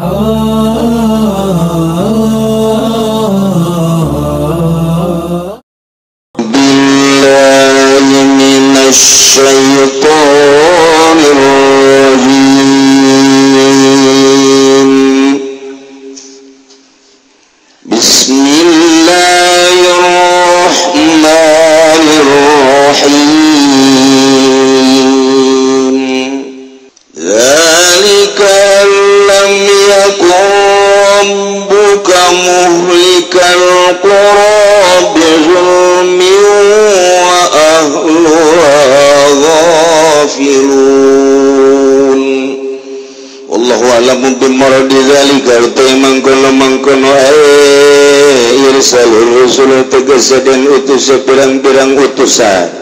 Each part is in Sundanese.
بالله من الشيطان الرجيم. بسم الله الرحمن الرحيم. ذلك أن لم يكن ربك مهلك القرى بظلم وأهلها غافلون. والله أعلم بمراد ذلك utai mangkono-mangkono irsalur rusul tegese den utus pirang-pirang utusan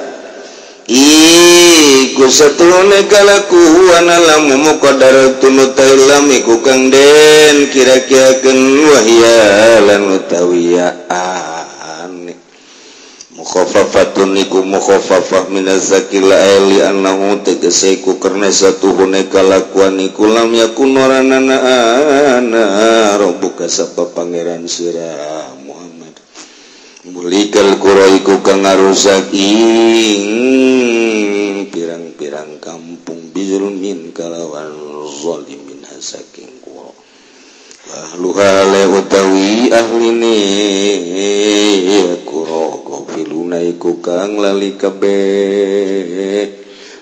iku satune kalakuan lamu muqaddaratun utailam iku kang den kira-kirakeun wahya lan utawiyaan mukhaffafatun iku mukhaffafah minaz zakil li annahu tegese iku karena satuhune kalakuan iku lam yakun oranana ana rabbuka sapa pangeran sira Muhammad mulikal qura iku kang ngarusak ing pirang-pirang kampung bizulmin kalawan zalimin saking qura ahluha le utawi ahline qura gafiluna iku kang lali kabeh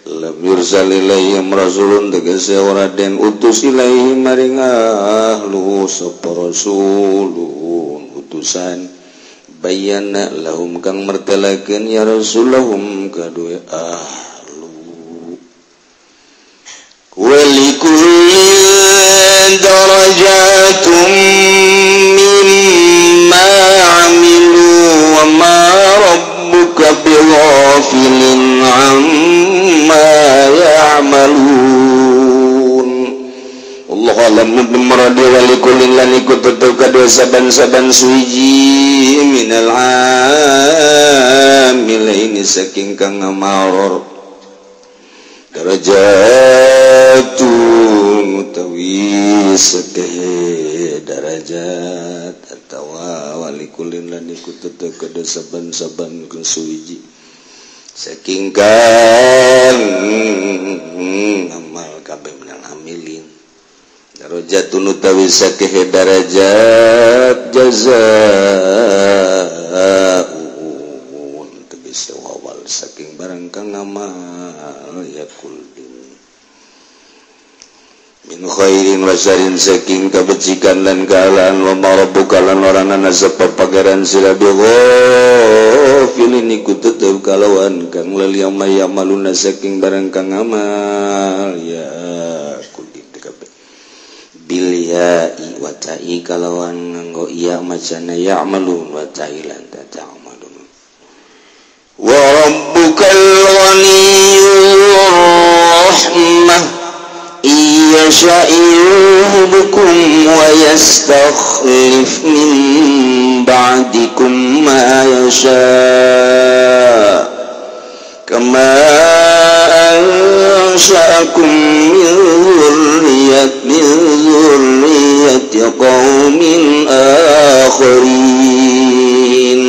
lam yursal ilaihim rasulun tegese ora den utus ilaihim maring ahlu sapa rasulun utusan bayana lahum kang mertelakeun ya rasulahum kadue ahlu walikullin darajatum mimma amilu wa ma rabbuka bighafilin amma ya'malun. Allah alam bimradi walikullin lan iku tetep kadue saban-saban suwiji minal amilaini saking kang ngamaror darajatun utawi sakehe darajat atawa walikulin lan iku tetep kadue saban-saban kang suwiji saking kang ngamal kabeh minal amilin darajatun utawi sakehe darajat jazaun tegese wawal saking barang kang ngamal ya kuldin min khairin wa syarrin saking kabecikan lan kaalaan wa ma rabbuka lan oranana sapa pangeran sira bighafilin iku tetep kalawan kang lali yamaluna saking barang kang ngamal ya kuldin kabeh bil ya'i wa ta'i kalawan nganggo iya macana ya'malun wa ta'i lan ta'malun. Wa rabbukal ghaniyyur rahmah yasha' yuhibbukum wa yastakhlif min ba'dikum ma yasha' kama ansha'akum min dzurriyyati qaumin akharin.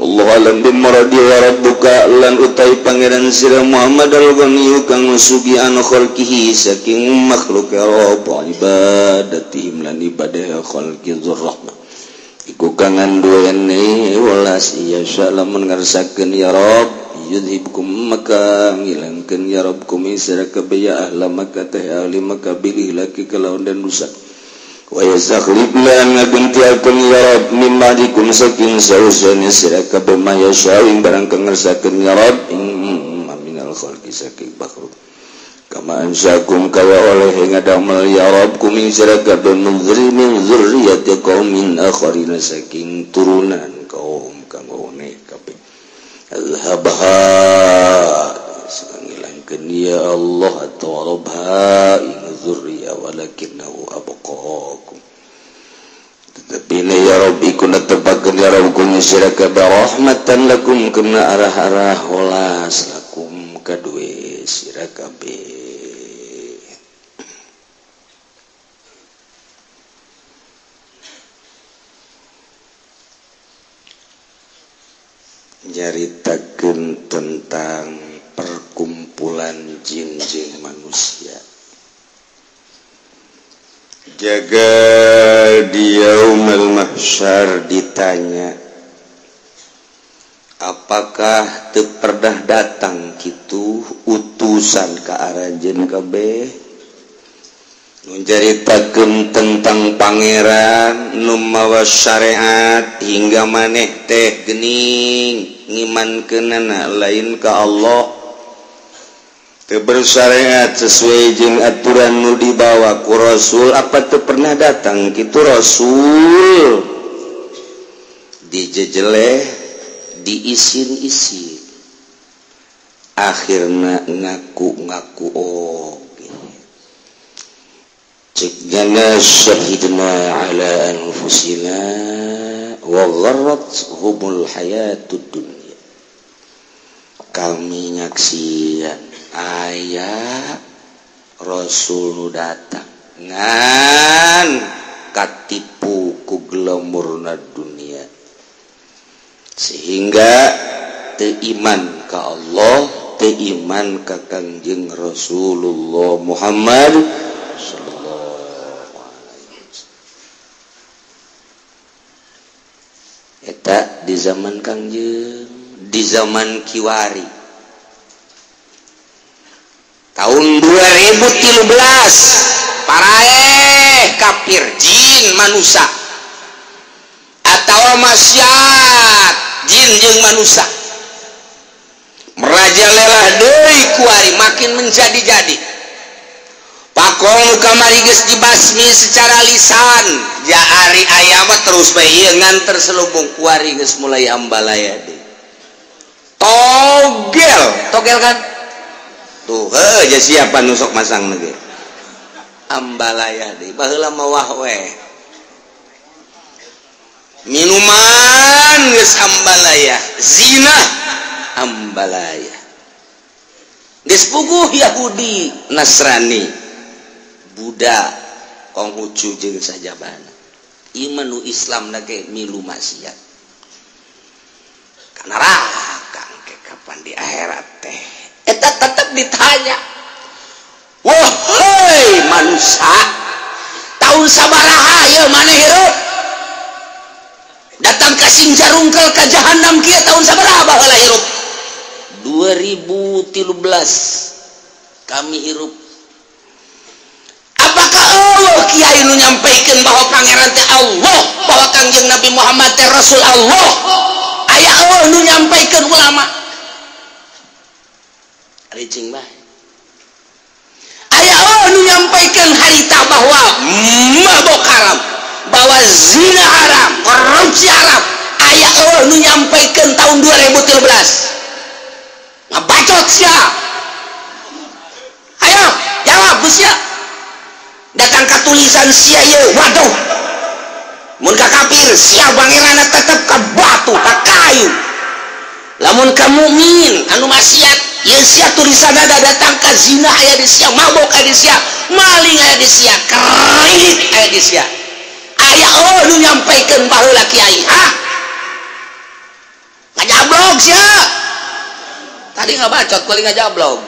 Allah alam bimradi wa rabbuka lan utai pangeran sira Muhammad al-Ghani kang sugi an khalqihi saking makhluk rabb ibadatihim lan ibadah khalqi dzurrahmah iku kang anduwene welas ya lamun ngersakeun ya Rabb yudhibkum maka ngilangkeun ya Rabbkum sira kabeh ya ahla Makkah teh ahli Makkah bilih laki kalawan dan rusak wa yastakhlif lan ngagantiakeun ya Rabb mim ba'dikum saking sausane sira kabeh ma yasha ing barang kang ngersakeun ya Rabb minal khalqi saking makhluk kama ansyakum kaya oleh ngadamel ya Rabb kum ing sira kabeh min dzurriyyati qaumin akharina saking turunan kaum kang one kabeh azhabha ngilangkeun ya Allah atau Rabbha ing dzurriyyah walakinnahu abqaakum tetapi ya Rabbi kuna tepakeun ya Rabbukum sira kabeh rahmatan lakum kana arah-arah welas lakum kadue sira kabeh. Nyaritakeun tentang perkumpulan jin-jin manusia. Jaga di yaumul mahsyar ditanya, apakah teu pernah datang kitu utusan ka aranjeun kabeh nu nyaritakeun tentang pangeran nu mawa syariat hingga maneh teh geuning ngimankeunana lain ka Allah, teu bersyariat sesuai jeung aturan nu dibawa ku Rasul. Apa teu pernah datang kitu Rasul dijejeleh diisin-isin akhirna ngaku-ngaku oge cek jana syahidna ala anfusina wa gharrat humul hayatud dunya. Kami nyaksian aya Rasul nu datang ngan katipu ku glamurna dunia sehingga teu iman ka Allah, teu iman ka Kangjeng Rasulullah Muhammad sallallahu alaihi wasallam. Eta di zaman Kangjeng, di zaman kiwari tahun 2013 paraeh kafir jin manusia atau masyarakat jin jeung manusia merajalela deui kuari makin menjadi-jadi. Pakong nu kamari geus dibasmi secara lisan ja ari aya mah terus bae ieu ngan terselubung kuari geus mulai ambalaya deui. Togel, togel kan? Tuh, heuh ja siapa nu sok masang ge. Ambalaya deui baheula mah wah we. Minuman geus ambalaya, zina ambalaya. Geus puguh Yahudi, Nasrani, Buddha, Konghucu jeung sajabana. Ieu nu Islam na ge milu maksiat. Ka neraka engke kapan di akhirat teh. Eta tetep ditanya. Wahai manusia, tahun sabaraha ieu maneh hirup? Datang ka Singjarungkel ka jahanam kieu tahun sabaraha baheula hirup? 2013 kami hirup. Apakah Allah kiai nu nyampaikeun bahwa pangeran teh Allah, bahwa Kangjeng Nabi Muhammad teh Rasul Allah? Aya Allah nu nyampaikeun ulama. Ricing bae. Aya Allah nu nyampaikeun harita bahwa mabok haram, bahwa zina haram, korupsi haram. Aya Allah nu nyampaikeun tahun 2013. Ngabacot sia. Ayo jawab sia. Datang ka tulisan sia ieu, waduh. Mun ka kafir sia pangeranna tetep ka batu, ka kayu. Lamun ka mukmin anu maksiat, ieu sia tulisanna datang ka zina aya di sia, mabok aya di sia, maling aya di sia, kredit aya di sia. Aya Allah nu nyampaikeun baheula kiai, hah? Ngajablog sia. Tadi nggak bacot, kali ngajablog.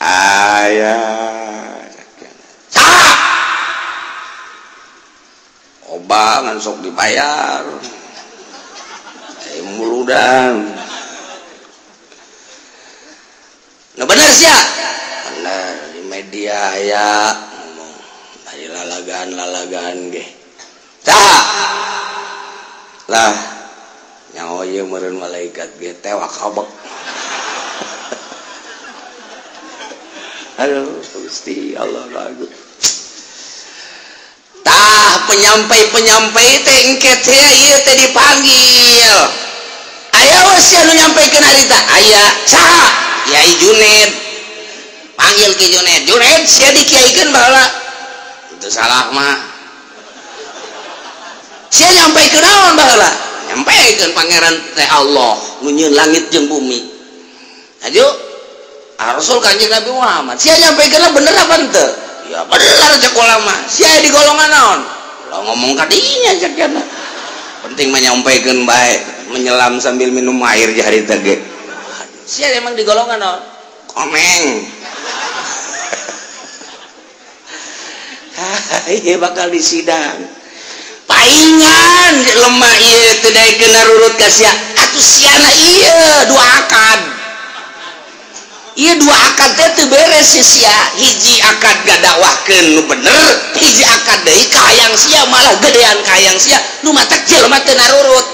Ayah, tak. Obang ngan sok dibayar. Muludan. Nah bener sih ya? Bener di media ya ngomong dari lalagan-lalagan ge. Tak. Lah nyaho ieu meureun malaikat ge tewak habek. Aduh, Gusti Allah lagu. Tah penyampai-penyampai teh engke teh ieu teh dipanggil. Aya we sia nu nyampaikeun harita? Aya. Saha? Kiai Juned. Panggil Ki Juned. Juned sia dikiaikeun baheula. Itu salah mah. Sia nyampaikeun naon baheula? Nyampaikeun pangeran teh Allah nu nyieun langit jeung bumi. Aju Rasul Kanjeng Nabi Muhammad. Sia nyampaikeunna bener apa henteu? Ya bener cek ulama. Sia di golongan naon? Lah ngomong ka dinya cek cenah. Penting mah nyampaikan bae, menyelam sambil minum air di hari teh ge. Sia emang di golongan no? Komeng. Ieu bakal disidang. Paingan lemah ieu teu daekeun narurut ka sia. Atuh siana ieu dua akad. Ieu dua akad teh teu beres si sia. Hiji akad gadakwahkeun nu bener, hiji akad deui ka hayang sia malah gedean ka hayang sia nu matak jelema teu narurut.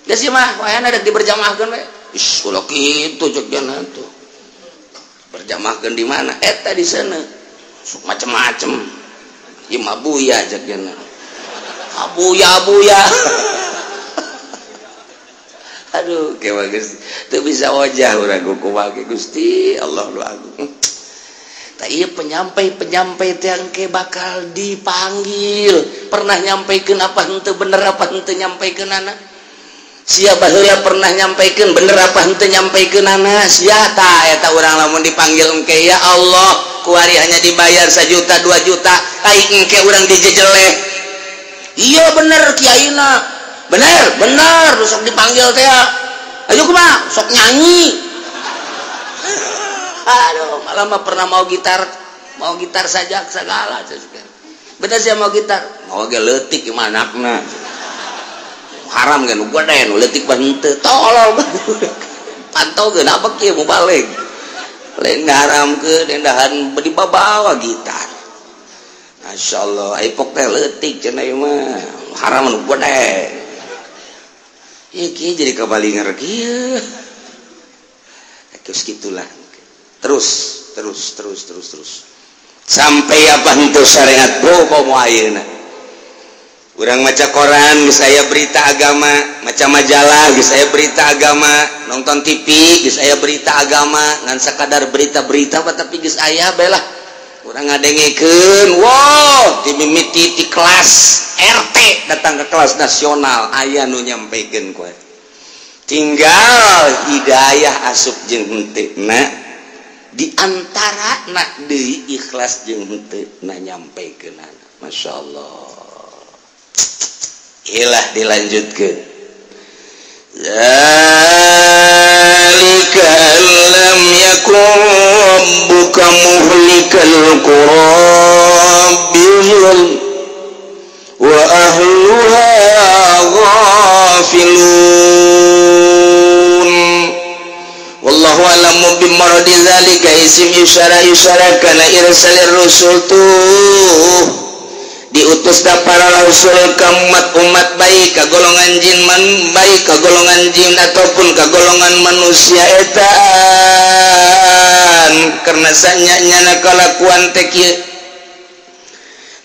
Geus ieu mah wayahna rek diberjamaahkeun we. Ish ulah kitu cek jana tuh. Berjamaahkeun di mana? Eta di sana. Sok macem-macem. Ieu mah buya cek jana. Abuya abuya. Aduh, kewa Gusti. Teu bisa wajah urang kumaha ge Gusti, Allah nu agung. Tah ieu penyampai-penyampai teh engke bakal dipanggil. Pernah nyampaikeun apa henteu bener apa henteu nyampaikeunana? Sia baheula pernah nyampaikeun bener apa henteu nyampaikeunana? Sia tah eta urang lamun dipanggil engke ya Allah, kuari hanya dibayar 1 juta 2 juta, ai engke urang dijejeleh. Iya bener kiaina. Bener, bener sok dipanggil teh. Ayo kumaha? Sok nyanyi. Aduh, malah mah pernah mau gitar saja segala. Bener sih mau gitar. Mau ge leutik ieu mah anakna. Haram kan gede nu leutik mah henteu. Tolol. Pantau geuna apa kieu mau balik. Lain ngaharamkeun endahan dibawa gitar. Masya Allah, ipok teh leutik cenah ieu mah haram nu gede. Ieu kieu jadi kabalinger kieu. Terus gitulah. Terus terus terus terus terus. Sampai apa henteu syariat komo ayeuna. Urang maca koran geus aya berita agama, maca majalah geus aya berita agama, nonton TV geus aya berita agama, ngan sakadar berita-berita tapi geus aya bae lah. Urang ngadengekeun, wow, dimimiti ti kelas RT datang ke kelas nasional aya nu nyampaikan koe. Tinggal hidayah asup jeung henteu na di antara na deui ikhlas jeung henteu na nyampaikeunana. Masyaallah. Ilah dilanjutkeun. Zalika lam yakun rabbuka muhlikal qura bizulm wa ahluha ghafilun. Wallahu a'lamu bimaradi zalika isim isyara isyara kana irsalir rusul tuh diutus da para rasul ka umat-umat baik ka golongan jin man baik ka golongan jin ataupun ka golongan manusia etan karena sanya-nyana kalakuan teh kieu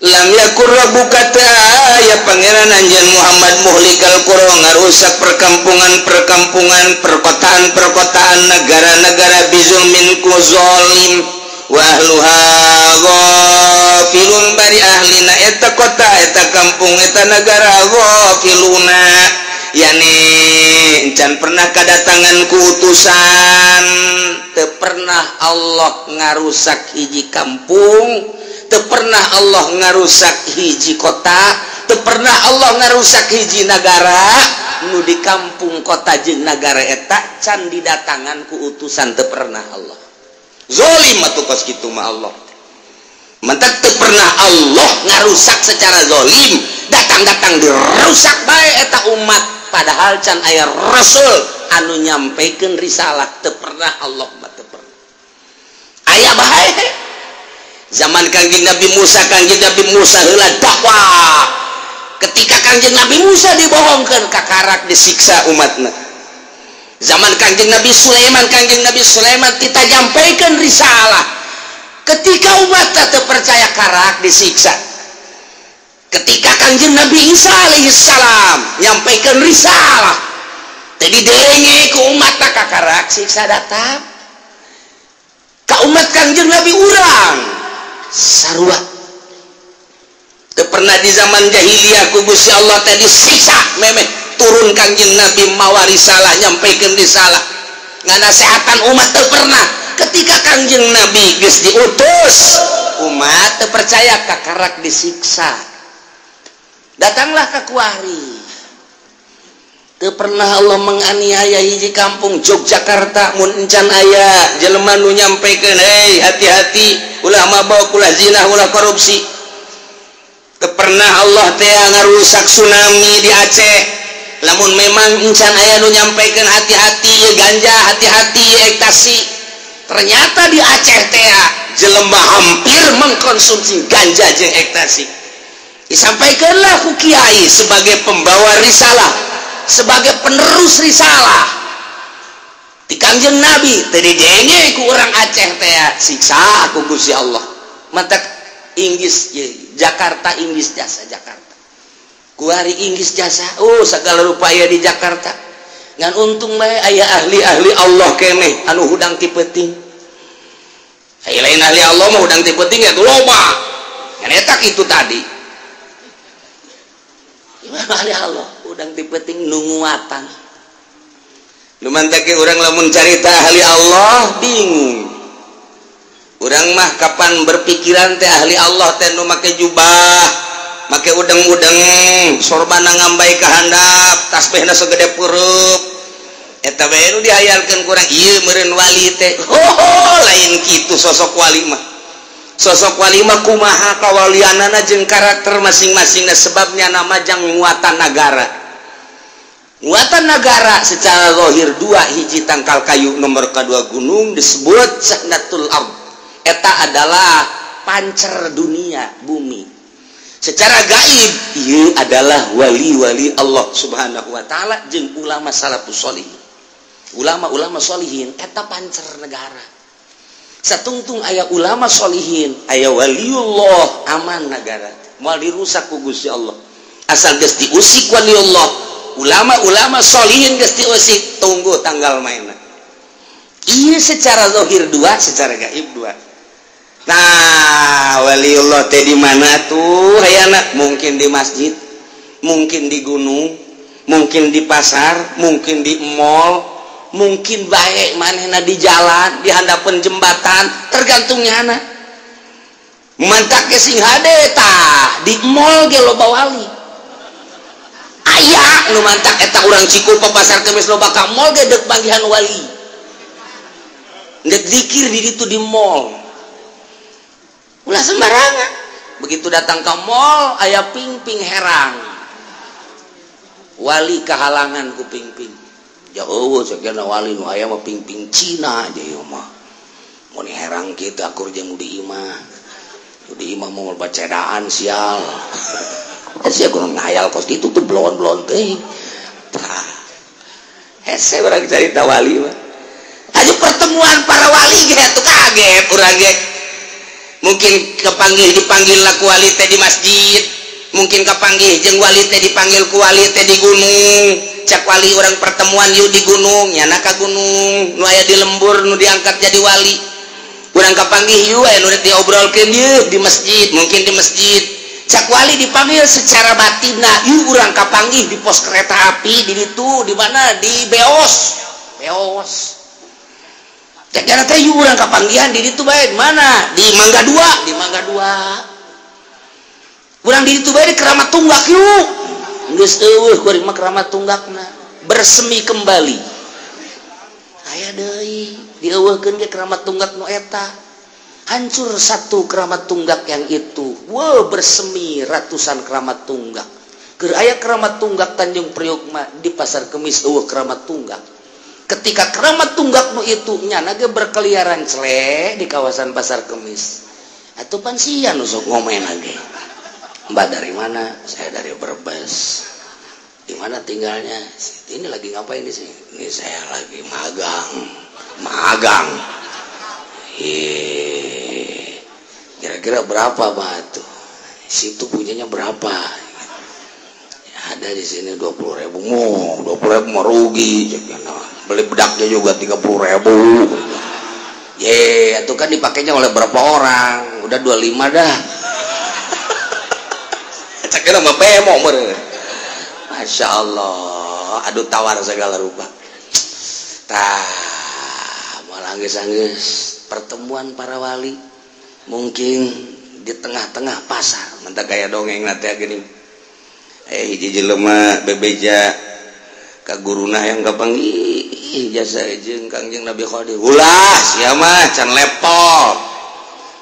lam yakur rabbuka ta ya pangeran anjeun Muhammad muhlikal qura ngarusak perkampungan-perkampungan perkotaan-perkotaan negara-negara bizulmin ku zalim wa ahluha ghafilun bari ahlina eta kota eta kampung eta negara ghafiluna yani encan pernah kedatangan ku utusan teu pernah Allah ngarusak hiji kampung teu pernah Allah ngarusak hiji kota teu pernah Allah ngarusak hiji negara nu di kampung kota jeung nagara eta can didatangan ku utusan teu pernah Allah zolim atuh kos kitu mah Allah mentak teu pernah Allah ngarusak secara zolim datang-datang dirusak bae eta umat padahal can aya rasul anu nyampaikan risalah teu pernah Allah mah teu pernah aya bae zaman Kangjeng Nabi Musa heula dakwah ketika Kangjeng Nabi Musa dibohongkeun kakarak disiksa umatna. Zaman Kangjeng Nabi Sulaiman kita nyampaikan risalah ketika umat tak percaya karak disiksa. Ketika Kangjeng Nabi Isa alaihissalam nyampaikan risalah jadi denge ke umat tak kakarak siksa datang ke umat Kangjeng Nabi urang sarua teu pernah di zaman jahiliyah ku Gusti Allah teh disiksa memeh turun Kangjeng Nabi mawa risalah nyampaikan risalah nganasehatan umat teu pernah. Ketika Kangjeng Nabi geus diutus umat teu percaya kakarak disiksa. Datanglah ke kuari Teu pernah Allah menganiaya hiji kampung Yogyakarta mun encan aya jelema nu nyampekeun, "Hei, hati-hati, ulah mabok, ulah zina, ulah korupsi." Teu pernah Allah teh ngarusak tsunami di Aceh lamun memang encan aya nu nyampekeun, "Hati-hati ya ganja, hati-hati ya ekstasi." Ternyata di Aceh teh jelema hampir mengkonsumsi ganja jeung ekstasi. Disampaikanlah ku kiai sebagai pembawa risalah, sebagai penerus risalah di Kangjeng Nabi, tadi denge ku orang Aceh teh, siksa ku Gusti Allah. Matak inggis ye, Jakarta inggis jasa. Jakarta kuari inggis jasa. Oh, segala rupa aya di Jakarta. Ngan untung bae aya ahli-ahli Allah keneh anu hudang ti peuting. Aya lain ahli Allah mah hudang ti peuting ya loba. Ngan eta kitu tadi. Gimana ahli Allah udang ti peuting nunguatan. Nu mantak ge urang lamun carita ahli Allah bingung. Urang mah kapan berpikiran teh ahli Allah teh nu make jubah, make udeng-udeng, sorbana ngambay ka handap, tasbihna segede pureup. Eta bae nu dihayalkeun kurang ieu meureun wali teh. Oh, lain kitu sosok wali mah. Sosok wali mah kumaha kawalianana jeung karakter masing-masingna, sebabnya nama jang nguatan nagara. Nguatan nagara secara zahir dua, hiji tangkal kayu, nomor kedua gunung disebut Sahnatul Ard. Eta adalah pancer dunia bumi. Secara gaib ieu adalah wali-wali Allah Subhanahu wa taala jeung ulama salafus sholihin. Ulama-ulama sholihin eta pancer negara. Satungtung aya ulama sholihin, aya waliullah, aman negara. Moal dirusak ku Gusti Allah. Asal geus diusik waliullah, ulama-ulama sholihin geus diusik, tunggu tanggal mainna. Iya, secara zahir dua, secara gaib dua. Nah, waliullah teh di mana tuh hayana? Mungkin di masjid, mungkin di gunung, mungkin di pasar, mungkin di mall, mungkin baik manehna di jalan, di handapeun jembatan, tergantung nyana. Mantak ge sing hade tah, di mall ge loba wali. Aya nu mantak eta urang Cikupa Pasar Kemis loba ka mall ge deuk panggihan wali. Deuk zikir di ditu di mall. Ulah sembarangan. Begitu datang ke mall aya ping-ping herang. Wali kehalangan ku ping-ping. Jauh sekian wali nu aya mah ping-ping Cina aja ieu mah. Mun herang kitu akur jeung di imah. Nu di imah mau bacedaan sial. Sia kudu ngayal kos kitu tuh blon-blon teuing. Tah. Hese urang carita wali mah. Aju pertemuan para wali ge atuh kaget urang ge. Mungkin kepanggih dipanggil lah ku wali teh di masjid, mungkin kepanggih jeung wali teh dipanggil ku wali teh di gunung. Cak wali orang pertemuan yuk di gunung, nyana ka gunung, nu aya di lembur nu diangkat jadi wali. Urang kapanggih yuk aya nu rek diobrolkeun yeuh di masjid, mungkin di masjid. Cak wali dipanggil secara batinna, yuk urang kapanggih di pos kereta api di ditu, di mana? Di Beos. Beos. Cak jana teh yuk urang kapanggihan di ditu bae, mana? Di Mangga Dua, di Mangga Dua. Urang di ditu bae di Keramat Tunggak yuk. Geus eueuh kuring mah Keramat Tunggakna, bersemi kembali. Aya deui dieuweuhkeun ge Keramat Tunggak nu eta. Hancur satu Keramat Tunggak yang itu. Wah, bersemi ratusan Keramat Tunggak. Keur aya Keramat Tunggak Tanjung Priok mah di Pasar Kemis eueuh Keramat Tunggak. Ketika Keramat Tunggak nu itu nyana ge berkeliaran cele di kawasan Pasar Kemis. Atuh pan sia nu sok ngomen ge. Mbak dari mana? Saya dari Brebes. Di mana tinggalnya? Ini lagi ngapain di sini? Ini saya lagi magang. Magang. Heee. Kira-kira berapa Pak tuh? Situ punyanya berapa? Ada di sini 20.000. Oh, 20.000 mah rugi. Beli bedaknya juga 30.000. Ye, itu kan dipakainya oleh berapa orang? Udah 25 dah. Caknya mah bemo meureun. Masya Allah, aduh tawar segala rupa. Tah, malah anggeus-anggeus pertemuan para wali mungkin di tengah-tengah pasar. Mentak gaya dongeng nanti gini. Hiji jelema bebeja ka Ka guruna yang kapanggih jasa jeung Kangjeng Nabi Khadir. Ulah sia mah can level.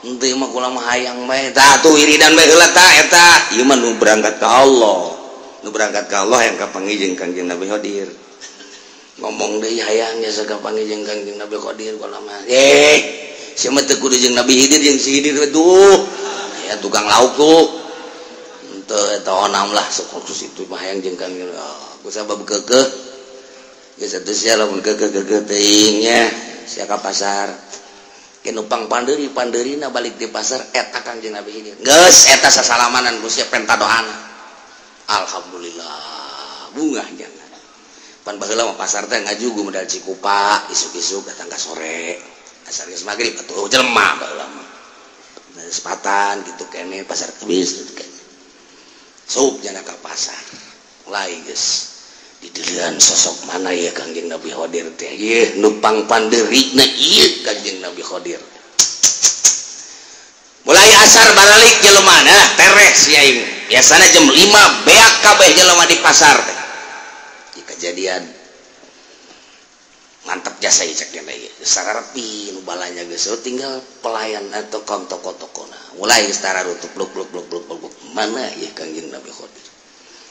Henteu mah kula mah hayang bae. Tah tuh wiridan bae heula tah eta. Ieu mah nu berangkat ka Allah. Nu berangkat ka Allah yang kapanggih jeung Kangjeng Nabi Khadir. Ngomong deui hayang jasa kapanggih jeung Kangjeng Nabi Khadir kula mah. Sia mah teu kudu jeung Nabi Khidir jeung si Khidir tuh. Ya tukang lauk tuh. Henteu eta onam lah sok khusus itu mah hayang jeung Kangjeng. Ku sabab keukeuh geus atuh sia lamun keukeuh-keukeuh teuing nya sia ka pasar. Ke numpang pandeuri-pandeurina balik di pasar eta Kangjeng Nabi Khidir. Geus eta sasalamanan ku sia penta doana. Alhamdulillah bungah jangan. Pan baheula mah pasar teh ngajugu modal Cikupa isuk-isuk datang ka sore. Asar geus magrib atuh jelema baheula mah. Sepatan gitu kene pasar kebis gitu kene. Sup jana ka pasar. Mulai geus didilian sosok mana ya Kangjeng Nabi Khadir teh ieu numpang pandeurina ieu Kangjeng Nabi Khadir. Mulai asar baralik jelema nah tereh si aing. Biasana jam 5 beak kabeh jelema di pasar teh. Di kejadian mantap jasa ieu cek dina ieu. Sararepi nu balanya geus tinggal pelayan atau kong toko-tokona. Mulai geus tararutup bluk bluk bluk bluk bluk. Mana ieu Kangjeng Nabi Khadir?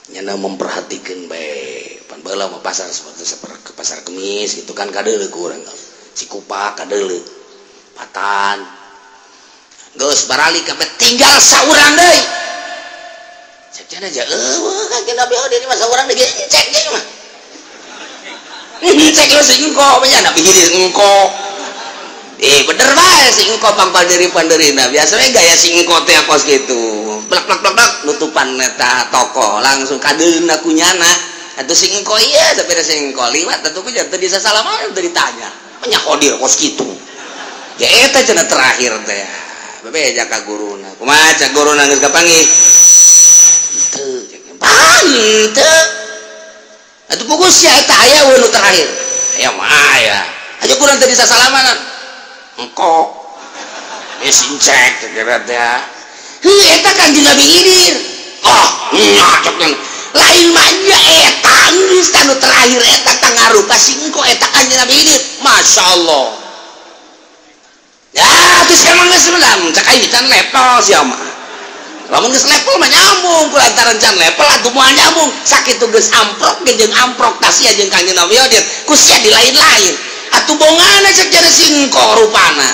Nyana memperhatikan bae pan baheula mah pasar seperti ke pasar Kemis gitu kan kadeuleu ku urang Cikupa kadeuleu patan geus baralik kabeh tinggal saurang deui cek cenah aja eueuh Kangjeng Nabi Khadir mah saurang deui cek deui mah cek lu si engko nya Nabi Khidir engko bener bae si engko pang panderi-panderina biasanya gaya si engko teh kos kitu blak blak blak blak nutupan eta toko langsung kadeuna ku nyana atuh si engko ieu tapi da si engko liwat atuh ku teu bisa salaman teu ditanya nya Khadir kos kitu ya eta cenah terakhir teh bebeja ka guruna kumaha cak guruna geus kapanggih henteu cek pan henteu atuh pugus sia eta aya we nu terakhir aya mah aya aja kurang teu bisa salamanan engko sincek kira teh heuh eta Kangjeng Nabi Khidir oh nya cek lain mah nya eta geus tanu terakhir eta tangaruh ka si engko eta Kangjeng Nabi Khidir masyaallah ya terus emang geus meunang cek aing can level sia mah lamun geus level mah nyambung kulantaran can level atuh moal nyambung sakitu geus amprok ge jeung amprok ta sia jeung Kangjeng Nabi Khidir ku sia di lain-lain atuh bongana cek jadi singko rupana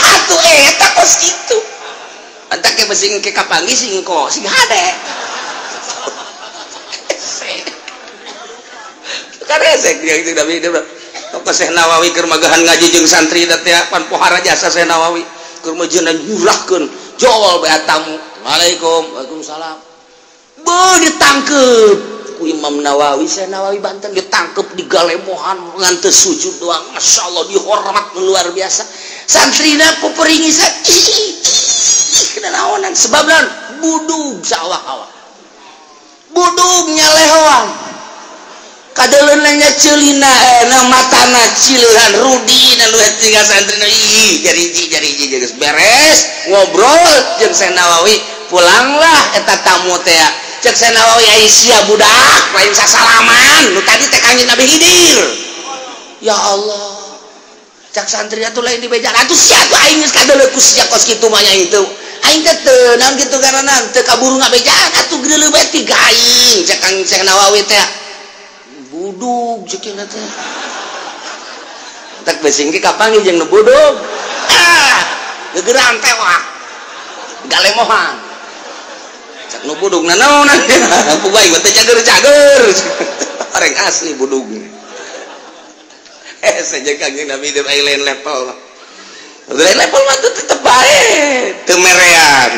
atuh eta kos kitu antak ke besing ke kapanggih singko sing hade kan resek jeung Nabi Khidir toko Syekh Nawawi keur magahan ngaji jeung santri teh pan pohara jasa Syekh Nawawi keur meujeunan nyurahkeun jol bae tamu Waalaikum waalaikumsalam beuh ditangkep ku Imam Nawawi Syekh Nawawi Banten ditangkep di galemohan ngan teu sujud doang masyaallah dihormat luar biasa santrina puperingisan ih kena naonan sebab naon budug saawak-awak budug nyalehoan kadeuleunna nya ceulina na matana cileuhan rudi na nu tinggal santrina ih jariji jariji geus beres ngobrol jeung Syekh Nawawi pulanglah eta tamu teh cek Syekh Nawawi ai sia budak lain sasalaman nu tadi teh Kangjeng Nabi Khidir ya Allah cak santri atuh lain dibejaan atuh sia tuh aing geus kadeuleu ku sia kos kitu mah nya itu aing teh teu naon kitu karena teu kaburu ngabejaan atuh geuleuh bae tiga aing cek Kang Syekh Nawawi teh budug cek teh tak besing ge kapanggih jeung nu budug ah gegeran tewak galemohan cak nu budug nanaonan puguh aing teh cager-cager orang asli budug saja Kangjeng Nabi Khidir lain level lain level mah tuh tetep bae teu merean.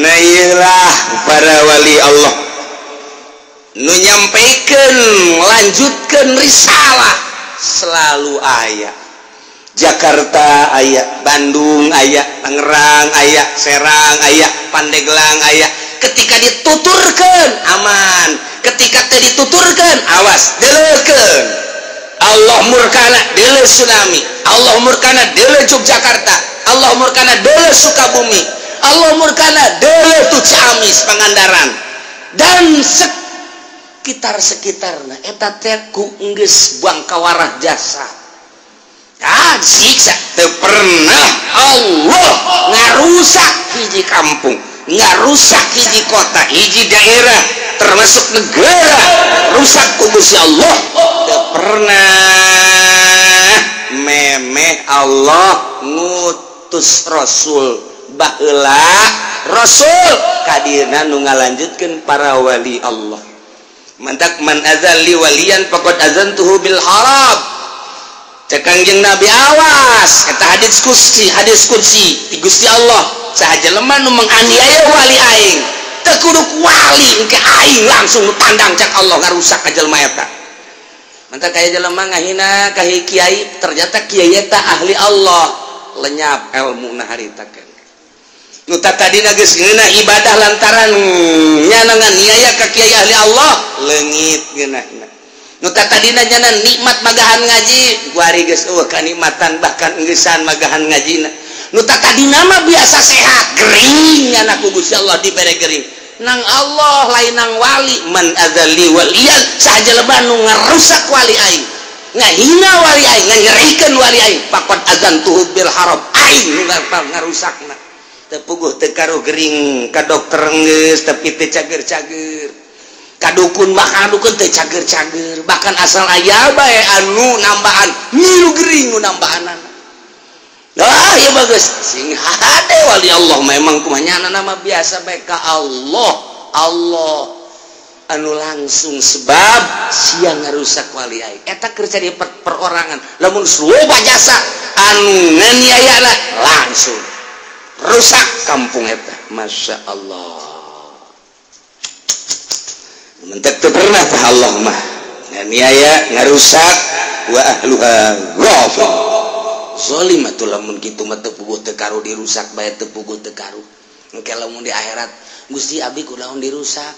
Nah ieulah para wali Allah nu nyampaikan lanjutkan risalah selalu aya Jakarta aya, Bandung aya, Tangerang aya, Serang aya, Pandeglang aya. Ketika dituturkan aman, ketika teu dituturkan awas deleukeun. Allah murkana deuleu tsunami, Allah murkana deuleu Yogyakarta, Allah murkana deuleu Sukabumi, Allah murkana deuleu tu Ciamis Pangandaran, dan sekitar-sekitarna eta teh ku geus bangkawarah jasa. Ah, disiksa teu pernah Allah ngarusak hiji kampung, ngarusak hiji kota, hiji daerah, termasuk negara, rusak ku Gusti Allah teu pernah. Memeh Allah ngutus rasul baheula, rasul kadieuna nu ngalanjutkeun para wali Allah. Mantak man azali waliyan faqad azantuhu bil harab. Cek Kangjeng Nabi awas eta hadis qudsi, hadis qudsi ti Gusti Allah, saha jelema nu menganiaya wali aing teu kudu ku wali engke aing langsung nu tandang cek Allah ngarusak ka jelema eta. Mantak kaya jelema ngahina ka kiai, ternyata kiai eta ahli Allah, lenyap elmuna harita kan. Nu tadina geus ngeunah ibadah lantaran nyana nganiaya ka kiai ahli Allah, leungit ngeunahna. Nu tadina nyana nikmat magahan ngaji, guari geus eueuh kanikmatan bahkan engeusan magahan ngajina. Nu tadina mah biasa sehat, gering nyana ku Gusti Allah dibere gering. Nang Allah lain nang wali, man azali waliyan saha jelema nu ngarusak wali aing, ngahina wali aing, nganyerikeun wali aing, faqad azantuhu bil harab, aing nu ngarusakna. Teu puguh teu karuh gering ka dokter geus tapi teu cager-cager, ka dukun bahkan dukun teu cager-cager, bahkan asal aya bae anu nambahan milu gering nu nambahanana. Ah, ieu bagus sing hade wali Allah memang kumaha nyana nama biasa bae ka Allah. Allah anu langsung sebab sia ngarusak wali aing eta keur cari perorangan, lamun loba jasa anu nganiayana langsung rusak kampung eta. Masya Allah, mentek teu pernah tah Allah mah nganiaya ngarusak wa ahluha ghafil zalim atuh. Lamun kitu mah teu puguh teu karu dirusak bae, teu puguh teu karu engke lamun di akhirat Gusti abdi kunaon dirusak,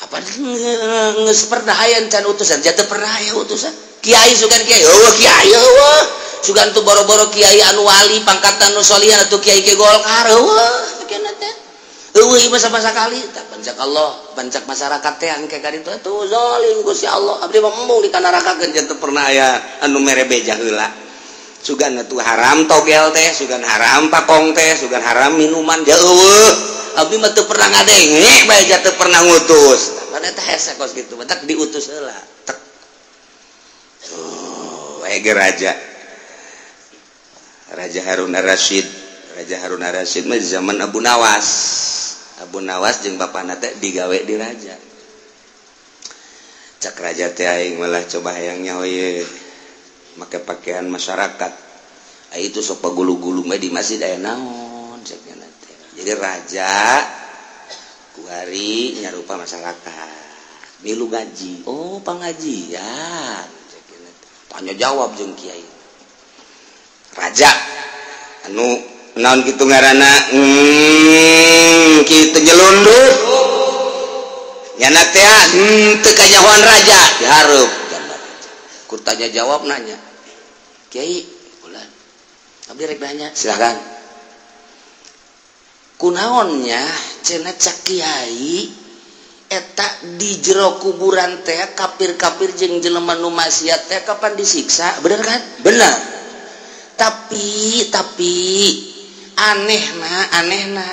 apa geus pernah aya can utusan, jatuh pernah aya utusan kiai sugan kiai eueuh kiai eueuh sugan tuh boro-boro kiai anu wali pangkatan nu solihan atuh kiai ke Golkar eueuh cenah teh eueuh ieu mah sakali tah pancak Allah pancak masyarakat teh engke ka ditu atuh zalim Gusti Allah abdi mah embung dikanarakakeun. Jatuh pernah aya anu mere beja heula sugan atuh haram togel teh, sugan haram pakong teh, sugan haram minuman ja eueuh abdi mah teu pernah ngadenge bae jatuh pernah ngutus. Tah eta hese kos kitu batak diutus heula tek tuh ege raja Raja Harun Ar-Rasyid. Raja Harun Ar-Rasyid mah zaman Abu Nawas. Abu Nawas jeung bapana teh digawe di raja. Cak raja teh aing malah coba hayang nyaho ye make pakaian masyarakat. Ai itu sok pagulu-gulu mah di masjid aya naon cek nya teh. Jadi raja kuari nyarupa masyarakat. Milu ngaji. Oh, pengajian cek nya teh. Tanya jawab jeung kiai. Raja anu naon kitu ngaranna kitu nyelundup nyana teh teu kanyahoan raja dihareup gambar ku tanya jawab nanya kiai ulah abdi rek nanya silakan kunaonnya cenah cak kiai eta di jero kuburan teh kafir-kafir jeung jelema nu maksiat teh kapan disiksa bener kan bener. Tapi anehna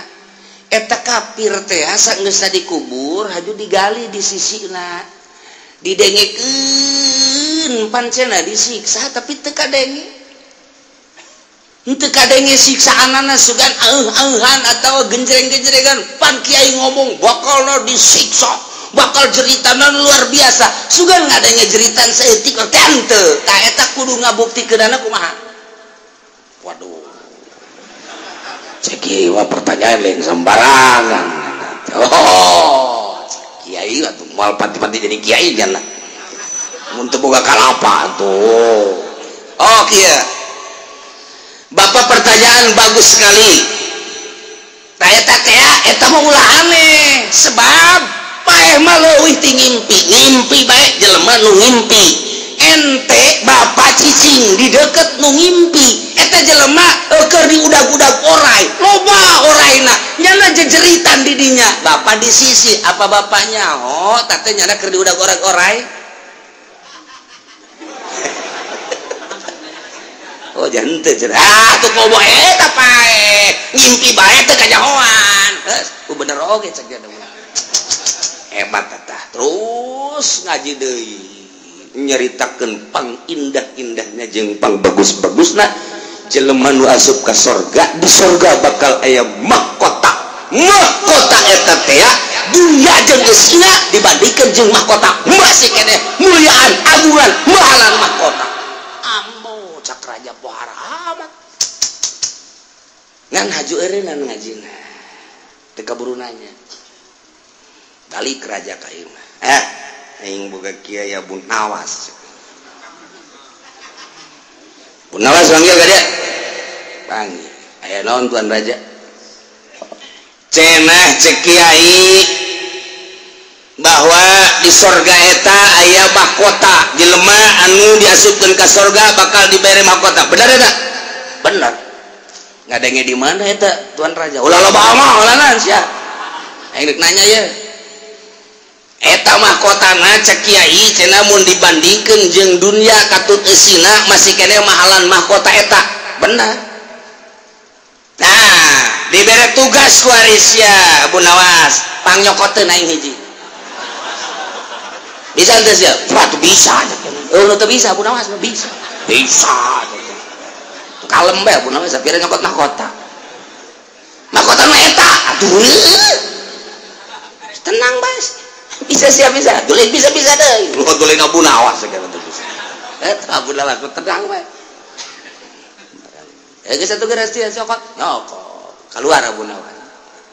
eta kafir teh asa geus dikubur haju digali di sisina didengekeun pancena disiksa tapi teu kadenge henteu kadenge siksaanana sugan auh-auhan atawa genjreng-genjrengan pan kiai ngomong bakalna disiksa bakal jeritana luar biasa sugan ngadenge jeritan saeutik teh henteu tah eta kudu ngabuktikeunana kumaha. Waduh, cek wah pertanyaan lain sembarangan. Oh, kiai atuh moal pati-pati jadi kiai nya. Mun teu boga kalapa tuh. Oh, kieu. Bapak pertanyaan bagus sekali. Tah eta teh eta mah ulah aneh sebab paeh mah leuwih ti ngimpi. Ngimpi bae jelema nu ngimpi. Ente bapak cicing di deket nu ngimpi. Eta jelema keur diudag-udag orai, loba oraina, nyana jejeritan di dinya. Bapak di sisi, apa bapaknya? Oh, tate nyana keur diudag orai. Oh, jangan teu cenah. Ah, tuh kobo eta pae. Ngimpi bae teu kajahoan. Geus, bener oge cek dia. Hebat tah. Terus ngaji deui. Nyaritakeun pang indah-indahnya jeung pang bagus-bagusna jelema nu asup ka sorga, di sorga bakal aya mahkota. Mahkota eta teh dunya jeung eusina dibandingkeun jeung mahkota masih keneh muliaan, agungan, mahalan mahkota. Ambo cak raja pohara amat. Ngan haju eureunnan ngajina. Teu kaburu nanya. Balik raja ka ieu mah. Aing boga kiai Abu Nawas. Abu Nawas panggil ka dia. Panggil. Aya naon tuan raja? Cenah cek kiai bahwa di sorga eta aya mahkota, jelema anu diasupkeun ka sorga bakal dibere mahkota. Bener eta? Bener. Ngadenge di mana eta tuan raja? Ulah loba omong ulah sia. Aing rek nanya ye. Eta mahkotana cek kiai cenah mun dibandingkeun jeung dunia katut eusina masih keneh mahalan mahkota eta. Bener. Nah, dibere tugas ku Arisya Abu Nawas, pangnyokoteun aing hiji. Bisa teu sia? Wah, tuh bisa. Oh, teu bisa Abu Nawas mah bisa. Bisa. Tuh kalem bae Abu Nawas sapira nyokot mahkota. Mahkota mah eta. Aduh. Tenang bae. Bisa siap bisa. Dulit bisa-bisa deui. Lu dulit Abu Nawas sagala teu bisa. Eta Abu Nawas tenang bae. Geus atuh geus sia cokot. Nyokot. Keluar Abu Nawas.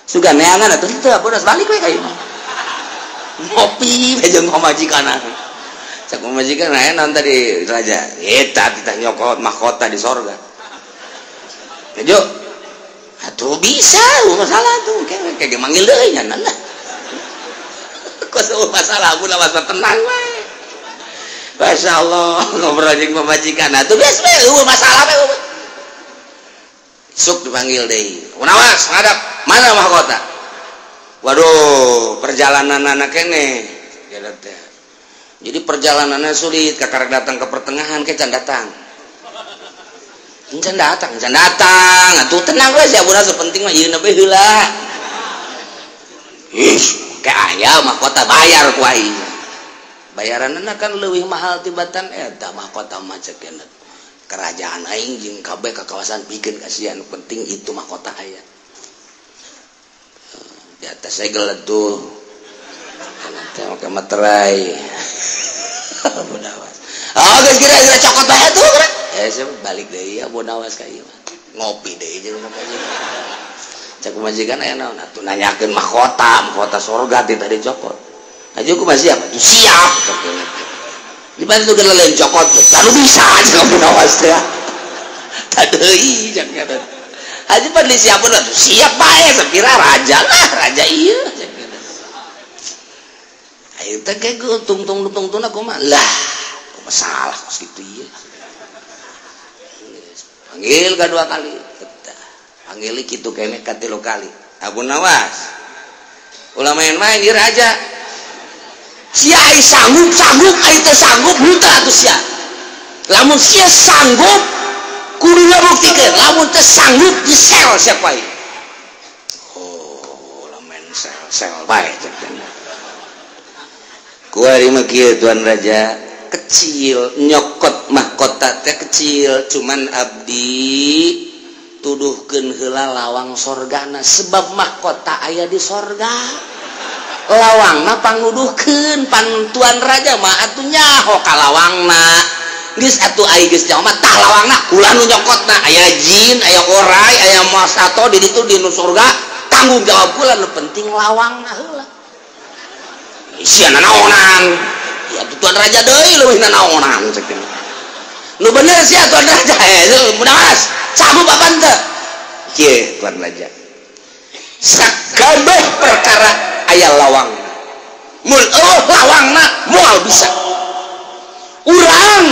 Sugan neangan atuh teu Abu Nawas balik we ka imah. Ngopi jeung pamajikanna. Cak pamajikan aya naon tadi raja? Eta titah nyokot mahkota di sorga. Kejo. Atuh bisa, masalah tuh. Kayak manggil deui nya nah. Kok masalah Abu Nawas tenang we. Masya Allah, ngobrol jeung pamajikan. Atuh geus we, eueuh masalah we. Sok dipanggil deui. Nawas, ngadap. Mana mahkota? Waduh, perjalanan anak kene. Jadi perjalanannya sulit, kakak datang ke pertengahan, ke can datang. Can datang, can datang. Atuh tenang we sia Abu Nawas, penting mah ieu we heula. Ih, kayak aya mahkota bayar ku aing. Bayaranna kan leuwih mahal tibatan eta mahkota mah cek kerajaan aing jeung kabeh ka kawasan pikeun kasihan penting itu mahkota aya. Di atas segel tuh. Teh make materai. Abu Nawas. Oh, geus kira-kira cokot bae tuh kira. Eh, balik deui Abu Nawas ka ieu mah. Ngopi deui jeung pamajikan. Cek pamajikan aya naon atuh nanyakeun mahkota, mahkota sorga ti tadi cokot. Aju kumaha siap? Atuh siap. Di mana tuh lain cokot, lalu bisa aja Abu Nawas teh. Tadeuy cek kata. Haji padli siapun atuh siap bae sapira raja lah, raja ieu cek kata. Ayo teh kayak tungtung-tungtung kumaha lah, kumaha salah kos kitu ieu. Panggil ka dua kali. Panggil kitu keneh ka tilu kali. Abu Nawas. Ulah main-main ieu raja. Sia ai sanggup sanggup ai teu sanggup henteu atuh sia. Lamun sia sanggup kudu ngabuktikeun, lamun teu sanggup disel sia ku aing. Oh, lamun sel-sel bae cek teh. Kuari mah kieu tuan raja, kecil nyokot mahkota teh kecil, cuman abdi tuduhkeun heula lawang sorgana sebab mahkota aya di sorga. Lawangna panguduhkeun pantuan raja mah atuh nyaho ka lawangna. Geus atuh ai geus nyaho mah tah lawangna ulah nu nyokotna, aya jin, aya orai, aya masato di ditu di nu surga, tanggung jawab kula nu penting lawangna heula. Sia nanaonan. Ya tuan raja deui leuwih nanaonan cek teh. Nu bener sia tuan raja mudah sanggup apa henteu? Kieu tuan raja. Sakabeh perkara aya lawang. Mun eueuh lawangna moal bisa. Urang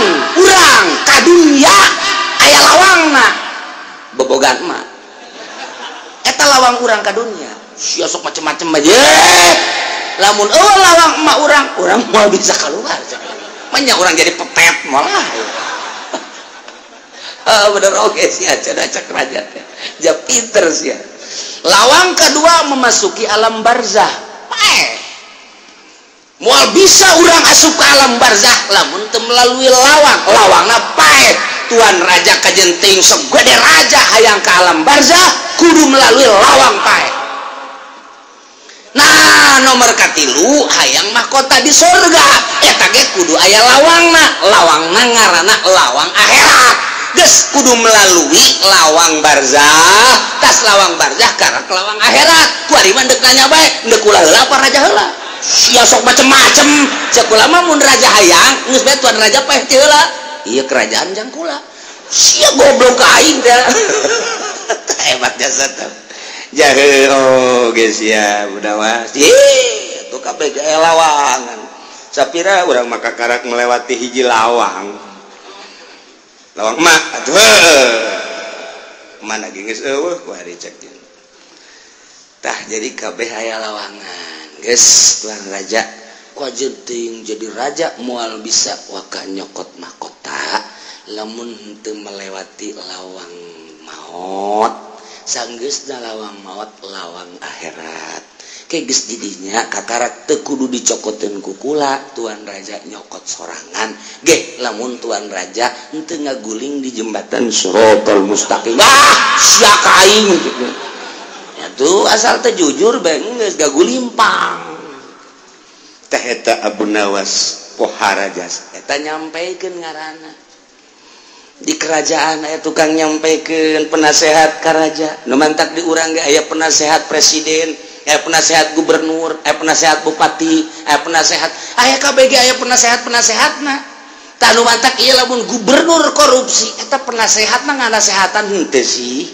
ka dunya aya lawangna. bobogan emak eta lawang urang ka dunia sia sok macem-macem aja lamun eueuh lawang emak urang urang moal bisa keluar banyak orang jadi pepet malah. Bener oke sih cenah cek raja teh ja pinter sia. Lawang kedua memasuki alam barzah paeh moal bisa urang asup ke alam barzah lamun teu melalui lawang lawangna paeh. Tuan raja kajenting sok gede raja hayang ke alam barzah kudu melalui lawang paeh. Nah nomor katilu hayang mahkota di surga eta ge kudu aya lawangna lawangna ngaranna lawang akhirat geus kudu melalui lawang barzah tas lawang barzah karak lawang akhirat kuari mah deuk nanya bae deuk ulah heula apa raja heula sia sok macem-macem cek kula mah mun raja hayang geus bae tuan raja paeh teu heula ieu kerajaan jang kula sia goblok ka aing teh hebat jasa teh jahe oh geus ya budak mah ih tuh kabeh lawangan sapira urang mah kakarak melewati hiji lawang lawang emak atuh mana ge geus eueuh ku ari cek tah jadi kabeh aya lawangan geus tuan raja ku teuing jadi raja moal bisa waka nyokot mahkota lamun henteu melewati lawang maot sanggeusna lawang maot lawang akhirat ke geus didinya kakarak teu kudu dicokoteun ku kula tuan raja nyokot sorangan ge lamun tuan raja henteu ngaguling di jembatan Shiratal Mustaqim ah sia ka aing gitu ya tuh asal teu jujur bae geus gagulimpang teh eta Abu Nawas pohara jasa eta nyampaikan ngaranna di kerajaan aya tukang nyampaikan penasehat ka raja nu mantak di urang ge aya penasehat presiden aya penasehat gubernur aya penasehat bupati aya penasehat aya KBG aya penasehat-penasehatna tah nu mantak ieu lamun gubernur korupsi eta penasehatna nganasehatan henteu sih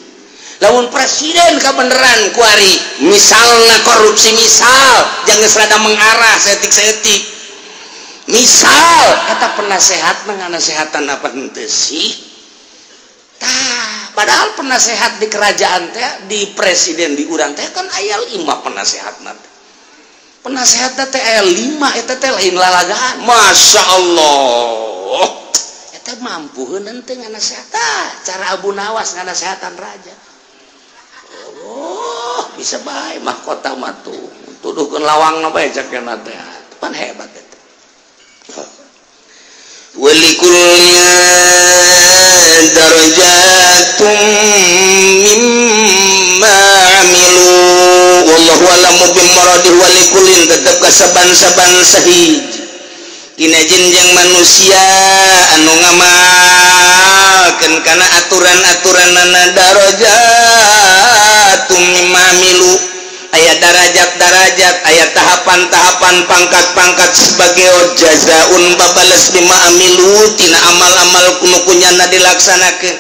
lamun presiden kabeneran kuari misalna korupsi misal jangan serada mengarah seetik-seetik misal eta penasehat nganasehatan apa henteu sih tah padahal penasehat di kerajaan teh di presiden di urang teh kan aya 5 penasehatna penasehatna teh aya 5 eta teh lain lalagaan Masya Allah eta mampu henteu nganasehatan cara Abu Nawas nganasehatan raja. Oh bisa bae mahkota mah tuh tuduhkeun lawangna bae cek kana teh pan hebat eta. Walikullin darajatum mimma amilu wallahu a'lamu bimuradihi walikullin tetep kasaban-saban sahiji dina jenjang manusia anu ngamalkeun kana aturan-aturanana darajatum mimma amilu aya darajat-darajat aya tahapan-tahapan pangkat-pangkat sebagai jazaun babales bima amilu tina amal-amal kuno kunyana dilaksanakeun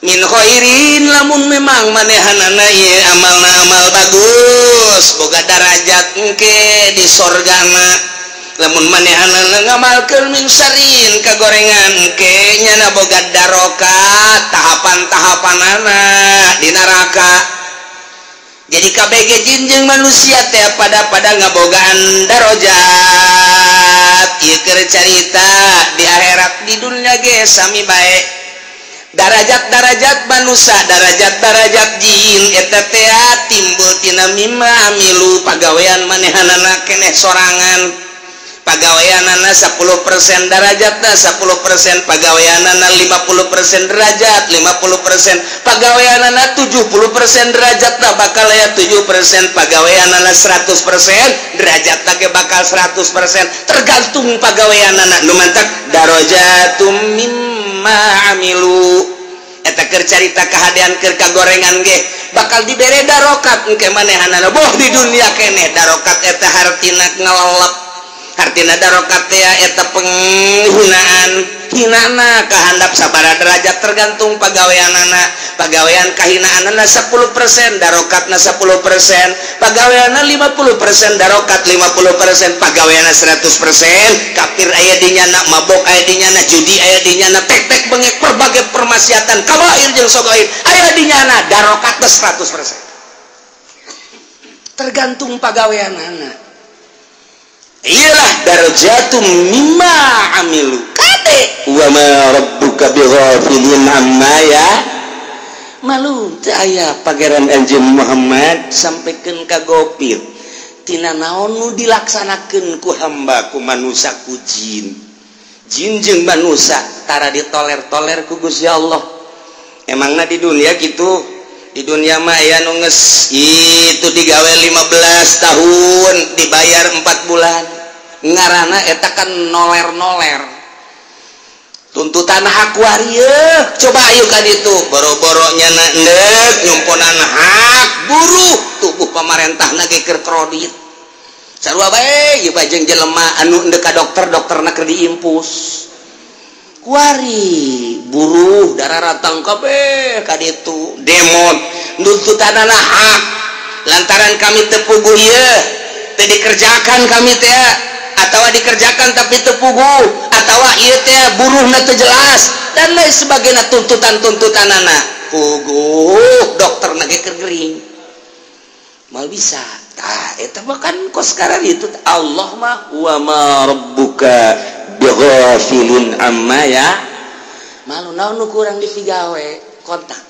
min khairin lamun memang manehanana ieu amalna amal bagus boga darajat engke di sorgana lamun manehanana ngamalkeun min syarrin kagorengan engke nyana boga darokat tahapan-tahapanana di neraka. Jadi KBG jin jeung manusia teh pada ngabogaan darajat ieu keur carita di akhirat di dunia ge sami bae darajat-darajat manusia darajat-darajat jin eta teh timbul tina mimma amilu pagawean manehanana keneh sorangan pagaweanana 10% darajatna 10% pagaweanana 50% derajat 50% pagaweanana 70% derajatna bakal aya 7% pagaweanana 100% derajatna ge bakal 100% tergantung pagaweanana nu mantak darajatum mimma amilu eta keur carita kahadean keur kagorengan ge bakal dibere darokat engke manehanana boh di dunia keneh darokat eta hartina ngelelep hartina darokat teh eta penghinaan hina. hinana kahandap sabaraha derajat tergantung pagaweanana. Pagawean kahinaanana 10% darokatna 10%, pagaweanna 50% darokat 50%, pagaweanna 100%, kafir aya di nyana, mabok aya di nyana, judi aya di nyana, tek-tek bengek berbagai permaksiatan kabair jeung sogair aya di nyana, darokatna 100%. Tergantung pagaweanana. Iyalah darajatum mimma amilu. Kade wa ma rabbuka bighafilin amma ya malu. Teu aya pangeran anjeun Muhammad sampaikan ka gopir tina naon nu dilaksanakeun ku hamba ku manusia ku jin. Jin jeung manusia tara ditoler-toler ku Gusti Allah. Emangna di dunia gitu. Di dunia mah aya nu geus itu digawe 15 tahun dibayar 4 bulan. Ngaranna eta kan noler-noler. Tuntutan hak waria coba ayo ka ditu boro-boro nyana endek nyumponan hak buruh tubuh pamarentahna ge keur kredit. Sarua bae ieu bae jeung jelema anu endek ka dokter, dokterna keur diimpus. Kuari buruh darah ratang kabeh ka ditu demo nuntutanana hak lantaran kami teu puguh ieu teu dikerjakan kami teh atawa dikerjakan tapi teu puguh atawa ieu teh buruhna teu jelas dan lain sebagainya tuntutan-tuntutanana puguh dokterna ge keur gering moal bisa. Tah eta mah kan kos sekarang itu Allah mah wa ma rabbuka bighafilin amma ya malu. Naon nu kurang dipigawe kontak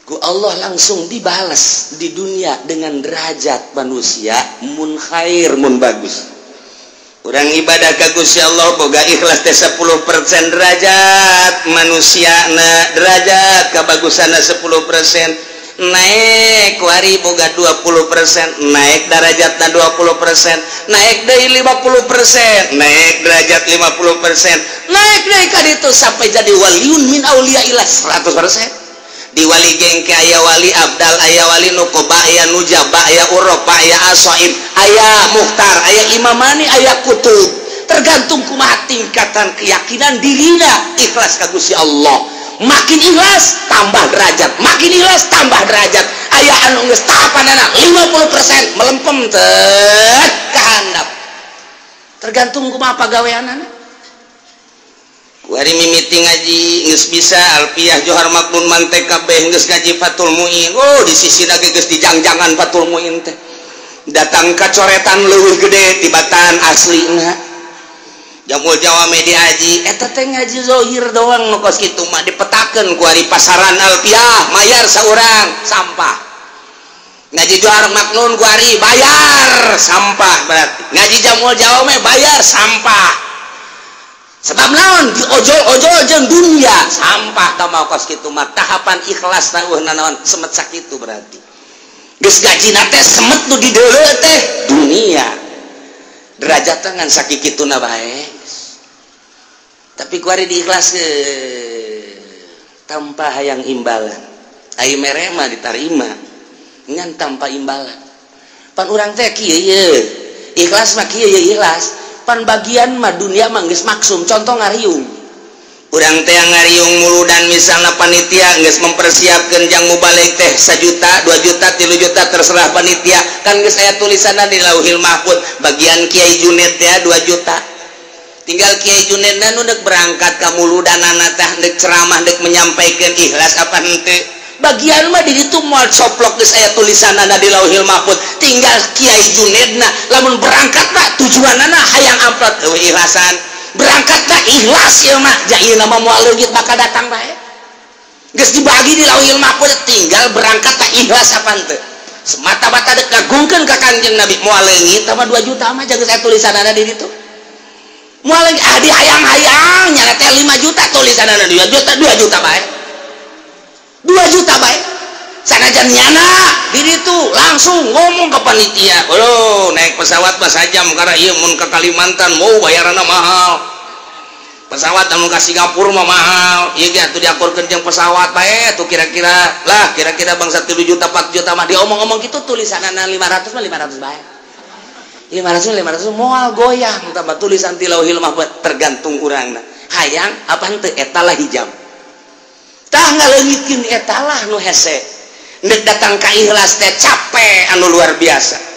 ku Allah langsung dibales di dunia dengan derajat manusia mun khair mun bagus. Urang ibadah ka Gusti Allah boga ikhlas teh 10% derajat manusia na derajat kabagusanna 10% naik wari boga 20% naik derajatna 20% naik deui 50% naik derajat 50% naik deui ka ditu sampai jadi waliun min auliaillah 100%. Di wali gengke aya wali abdal aya wali nukoba aya nujaba aya uropa aya asoib aya muhtar aya imamani aya kutub. Tergantung kumaha tingkatan keyakinan dirina ikhlas ka Gusti Allah. Makin ikhlas tambah derajat, makin ikhlas tambah derajat. Aya anu geus tahapanana 50% melempem teh kahandap. Tergantung kumaha pagaweanana. Kuari mimiti ngaji geus bisa alfiah johar maknun mantek kabeh geus ngaji Fathul Muin. Oh di sisina ge geus dijangjangan Fathul Muin teh. Datang ka coretan leuwih gede tibatan aslina. Jamul Jawame diaji eta teh ngaji zohir doang nu kos kitu mah dipetakeun ku ari pasaran alfiah mayar saurang sampah. Ngaji johar maknun ku ari bayar sampah berarti. Ngaji Jamul Jawame bayar sampah. Sebab naon diojol-ojol jeung dunia sampah tah mah kos kitu mah tahapan ikhlas na eueuh nanaon semet sakitu berarti. Geus gajina teh semet nu dideuleu teh dunia. Derajat ngan sakikituna bae. Tapi kuari diikhlaskeun tanpa hayang imbalan. Ai mere mah ditarima ngan tanpa imbalan. Pan urang teh kieu ye. Ikhlas mah kieu ye ikhlas. Pan bagian mah dunia mah geus maksum contoh ngariung. Urang teh ngariung muludan misalna panitia geus mempersiapkeun jang mubalig teh 1 juta, 2 juta, 3 juta terserah panitia. Kan geus aya tulisanna di Lauhil Mahfud bagian Kiai Junet teh 2 juta. Tinggal Kiai Junetna nu deuk berangkat ka muludanana teh deuk ceramah deuk menyampaikan ikhlas apa henteu. Bagian mah di ditu moal coplok geus aya tulisanna di Lauhil Mahfud. Tinggal Kiai Junetna lamun berangkat mah tujuanana hayang amplop eueuh ikhlasan. Berangkat mah ikhlas ieu mah ja ieu mah moal leungit bakal datang bae. Geus dibagi di Lauhil Mahfud tinggal berangkat tah ikhlas apa henteu. Semata-mata deuk ngagungkeun ka Kangjeng Nabi moal leungit mah 2 juta mah geus aya tulisanana di ditu. Moal leungit ah di hayang-hayang nyana teh 5 juta tulisanana 2 juta 2 juta bae. 2 juta bae. Sanajan nyana di ditu langsung ngomong ke panitia. Oh, naik pesawat mah sajam karena ieu mun ke Kalimantan mau bayaranna mahal. Pesawat anu ka Singapura mah mahal. Ieu ge atuh diakurkeun jeung pesawat bae tuh kira-kira lah kira-kira bangsa 3 juta 4 juta mah diomong-omong kitu tulisanana 500 mah 500 bae. 500 500 moal goyang tambah tulisan ti Lauhil Mahfud tergantung urangna. Hayang apa henteu eta lah hijab. Tah ngaleungitkeun eta lah nu hese. Ndek datang ka ikhlas teh capek anu luar biasa.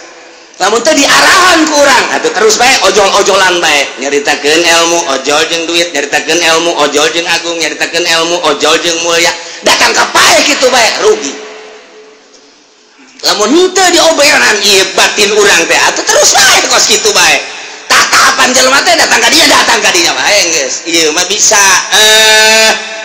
Lamun teh diarahan ku urang atuh terus bae ojol-ojolan bae, nyaritakeun ilmu ojol jeung duit, nyaritakeun ilmu ojol jeung agung, nyaritakeun ilmu ojol jeung mulia, datang ka pae kitu bae rugi. Lamun henteu dioberan ieu batin urang teh atuh terus bae kos kitu bae. Tah tahapan jelema teh datang ka dinya datang ka dinya bae geus. Ieu mah bisa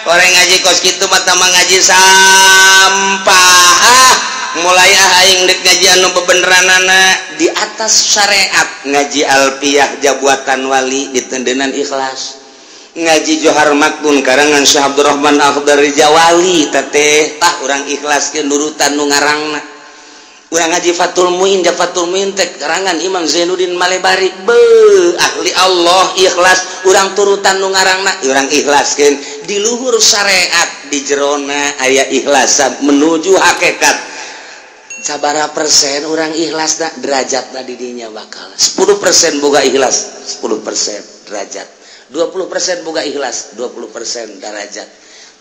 orang ngaji kos kitu mah tambah ngaji sampah. Ah mulai aing dek ngaji anu bebeneranana di atas syariat, ngaji alpiyah jabuatan wali ditendenan ikhlas, ngaji Johar Makmun karangan Syekh Abdurrahman Akhdari Jawali teteh tah urang ikhlaskeun nurutan nu ngarangna. Urang ngaji Fathul Muin ja Fathul Muin teh karangan Imam Zainuddin Malebari, beuh ahli Allah ikhlas urang turutan nu ngarangna urang ikhlaskeun di luhur syariat di jerona aya ikhlasan menuju hakikat. Sabara persen orang ikhlas dah derajat dah didinya bakal 10% boga ikhlas 10% derajat, 20% boga ikhlas 20% derajat,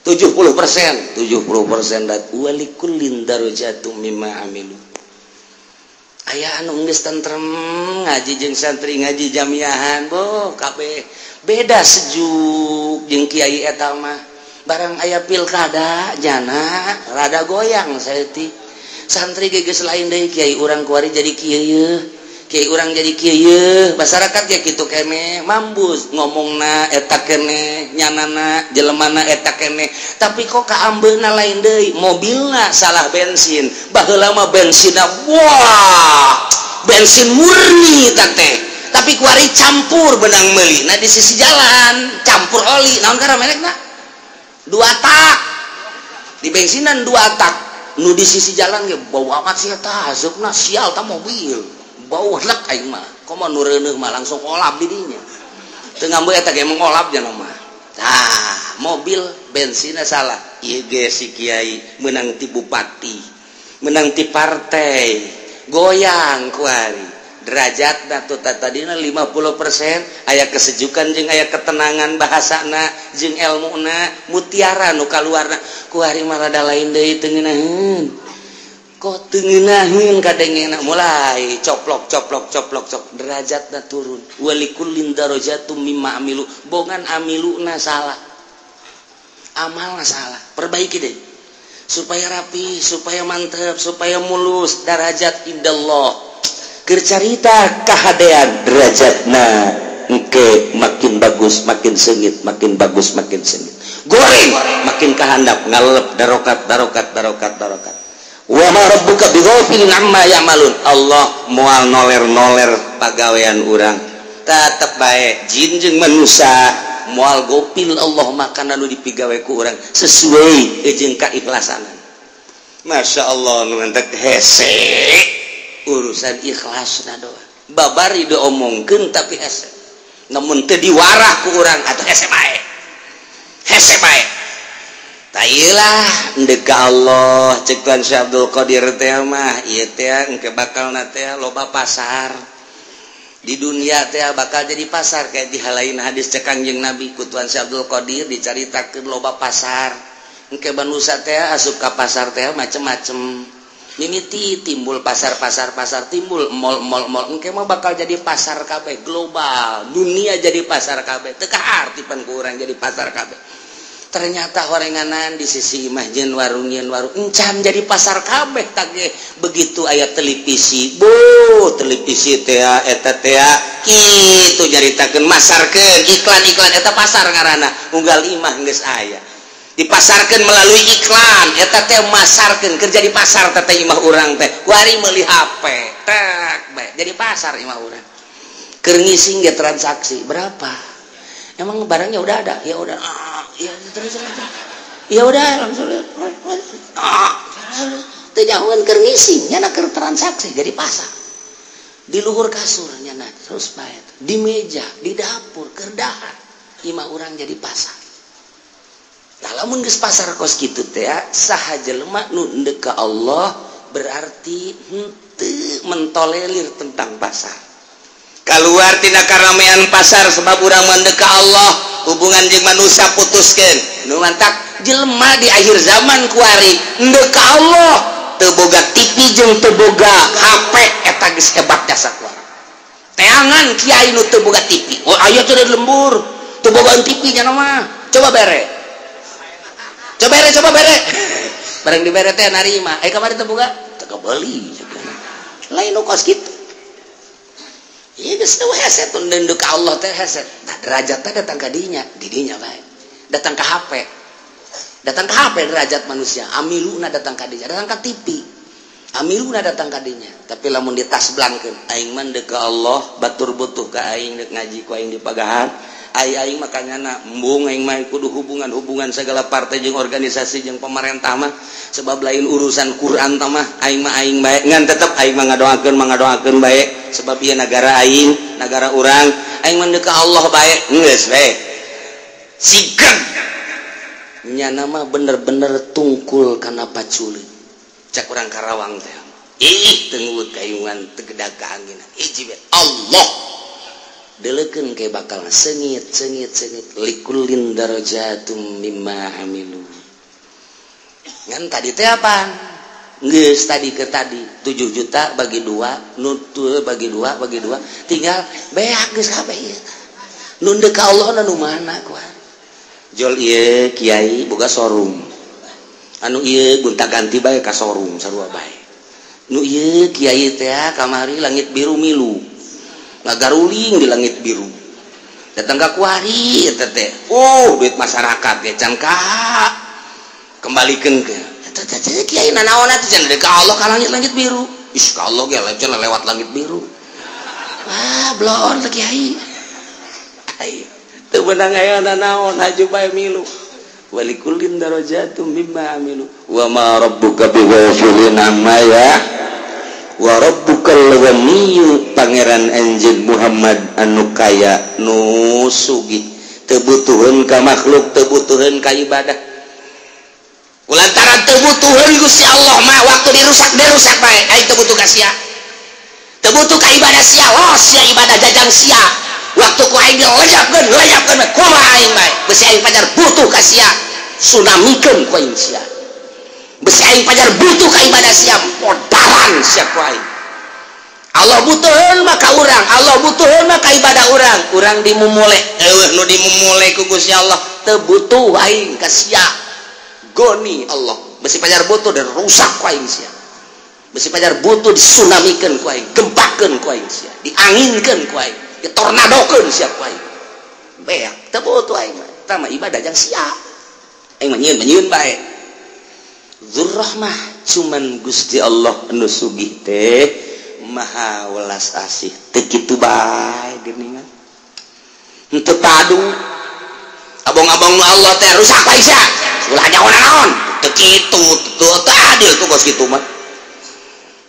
70% 70% dat walikullin darajatum mimma amilu. Aya anu geus tentrem ngaji jeung santri ngaji jamiahan boh kabeh beda sejuk jeung kiai eta mah. Barang aya pilkada jana rada goyang saeutik. Santri geus lain deui kiai urang kuari jadi kieu yeuh, kiai urang jadi kieu yeuh, masyarakat ge kitu keneh mambus ngomongna eta keneh, nyanana jelemana eta keneh, tapi kok kaambeuna lain deui, mobilna salah bensin, baheula mah bensinna wah bensin murni teh, tapi kuari campur benang meuli na di sisi jalan campur oli naon karena merekna dua tak di bensinan dua tak nu di sisi jalan ge bau amat sih eta haseupna sial ta mobil bau lek aing mah komo nu reuneuh mah langsung olap di dinya teu ngambeul eta ge emang olap nya mah. Tah mobil bensinna salah ieu ge si kiai meunang ti bupati meunang ti partai goyang kuari derajatna tuh tadina 50% aya kesejukan jeung aya ketenangan bahasana jeung elmuna mutiara nu kaluarna kuari mah rada lain deui teu ngeunaheun kok teu ngeunaheun kadengena mulai coplok coplok coplok cok derajatna turun walikullin darajatum mimma amilu bongan amiluna salah amalna salah perbaiki deh supaya rapi supaya mantep supaya mulus derajat indallah. Keur carita kahadean derajatna engke makin bagus makin seungit makin bagus makin seungit goreng makin kahandap ngalep darokat darokat darokat darokat. Wa ma rabbuka bighafilin amma ya'malun. Allah moal noler-noler pagawean urang tetep bae jin jeung manusia moal gopil Allah makana nu dipigawe ku urang sesuai jeung kaikhlasanan. Masya Allah nu entek hese urusan ikhlas na doa babari diomongkeun tapi hese namun teu diwarah ku urang atuh hese bae hese bae. Tah ieu lah endek ka Allah ceuk Tuan Syekh Abdul Qadir teh mah ieu teh engke bakalna teh loba pasar di dunia teh bakal jadi pasar kayak di halain hadis cek Kangjeng Nabi ku Tuan Syekh Abdul Qadir dicaritakeun loba pasar engke manusia teh asup ka pasar teh macem-macem mimiti timbul pasar-pasar pasar timbul mall-mall mall engke mah bakal jadi pasar kabeh global dunia jadi pasar kabeh teu kaarti pan ku urang jadi pasar kabeh. Ternyata horenganan di sisi imah jeung warung jeung warung encan jadi pasar kabeh tage begitu aya televisi bu televisi teh eta teh kitu nyaritakeun masarkeun iklan-iklan eta pasar ngaranna unggal imah geus aya dipasarkan melalui iklan eta teh masarkeun kerja di pasar teh imah urang teh kuari meuli HP tek bae jadi pasar imah urang keur ngising ge transaksi berapa emang barangnya udah ada ya udah ya terus ya udah langsung teu nyahoeun keur ngising nya keur transaksi jadi pasar di luhur kasur nya terus bae di meja di dapur keur dahar imah urang jadi pasar. Lamun geus pasar kos kitu teh saha jelema nu endek ka Allah berarti henteu mentolerir tentang pasar. Keluar tina karamean pasar sebab urang mendek ka Allah, Hubungan jeung manusia putuskeun. Nu mantak jelema di akhir zaman kuari endeu ka Allah teu boga TV jeung teu boga HP eta geus hebat jasa kuari. Teangan kiai nu teu boga TV. Oh aya teh di lembur teu boga TV nya mah. Coba bere. Coba bere, coba bere. Bareng dibere teh narima. Eh kamari teu boga, teu kabeuli. Lain nu kos kitu. Ieu geus teu hese tun deundeuk ka Allah teh hese. Tah derajat teh datang ka dinya, di dinya bae. Datang ka HP. Datang ka HP derajat manusia, amiluna datang ka dinya, datang ka TV. Amiluna datang ka dinya. Tapi lamun ditasblangkeun, aing mah deuk ka Allah, batur butuh ka aing deuk ngaji ku aing dipagahan. Ai aing mah kanyana embung aing mah kudu hubungan-hubungan segala partai jeung organisasi jeung pemerintah mah sebab lain urusan Quran tah mah aing mah aing bae ngan tetep aing mah ngadoakeun bae sebab ieu nagara aing, nagara urang, aing mah deuk ka Allah bae geus bae. Sigreg nyana mah bener-bener tungkul kana paculi. Cak urang Karawang teh. Ih tengut kayungan tegedag ka anginan. Hiji bae Allah. Deleukeun ke bakal sengit sengit sengit likullin darajatum mimma amilu. Ngan tadi teh apa? Geus tadi ke tadi 7 juta bagi 2, nutul bagi 2, bagi 2, tinggal beak geus kabeh ieu. Nu deuk ka Allah nu mana kuat? Jol ieu kiai boga sorung. Anu ieu gonta-ganti bae ka sorung sarua bae. Nu ieu kiai teh kamari langit biru milu. Ngagaruling di langit biru. Datang ka kuari eta teh. Oh, duit masyarakat ge can ka. Kembalikeun ke. Eta teh kiai nanaon atuh can deuk ka Allah ka langit-langit biru. Ih, ka Allah ge can lewat langit biru. Wah, bloon teh kiai. Ai, teu beunang aya nanaon haju bae milu. Walikullin darajatum mimma amilu wa ma rabbuka bighafilin amma ya wa rabbukal ghaniyyu pangeran anjeun Muhammad anu kaya nu sugih teu butuheun ka makhluk teu butuheun ka ibadah kulantaran teu butuheun Gusti Allah mah waktu dirusak bae aing teu butuh ka sia teu butuh ka ibadah sia los sia ibadah jajang sia waktu ku aing dilejapkeun kumaha aing bae besi aing pajar butuh ka sia tsunamikeun ku aing sia besi aing pajar butuh ka ibadah sia modalan sia ku aing. Allah butuheun mah ka urang, Allah butuheun mah ka ibadah urang, urang dimumule eueuh nu dimumule ku Gusti Allah teu butuh aing ka sia. Goni Allah besi pajar butuh dan rusak ku aing sia. Besi pajar butuh disunamikeun ku aing, gempakeun ku aing sia, dianginkeun ku aing, ditornadokeun sia ku aing. Beak teu butuh aing mah, eta mah ibadah jang sia. Aing mah nyieun bae. Dzurrahmah cuman Gusti Allah nu sugih teh maha welas asih teu kitu bae geuningan. Henteu padu abong-abong nu Allah teh rusak bae sia. Ulah nyaho-naon teu kitu teu adil tuh kos kitu mah.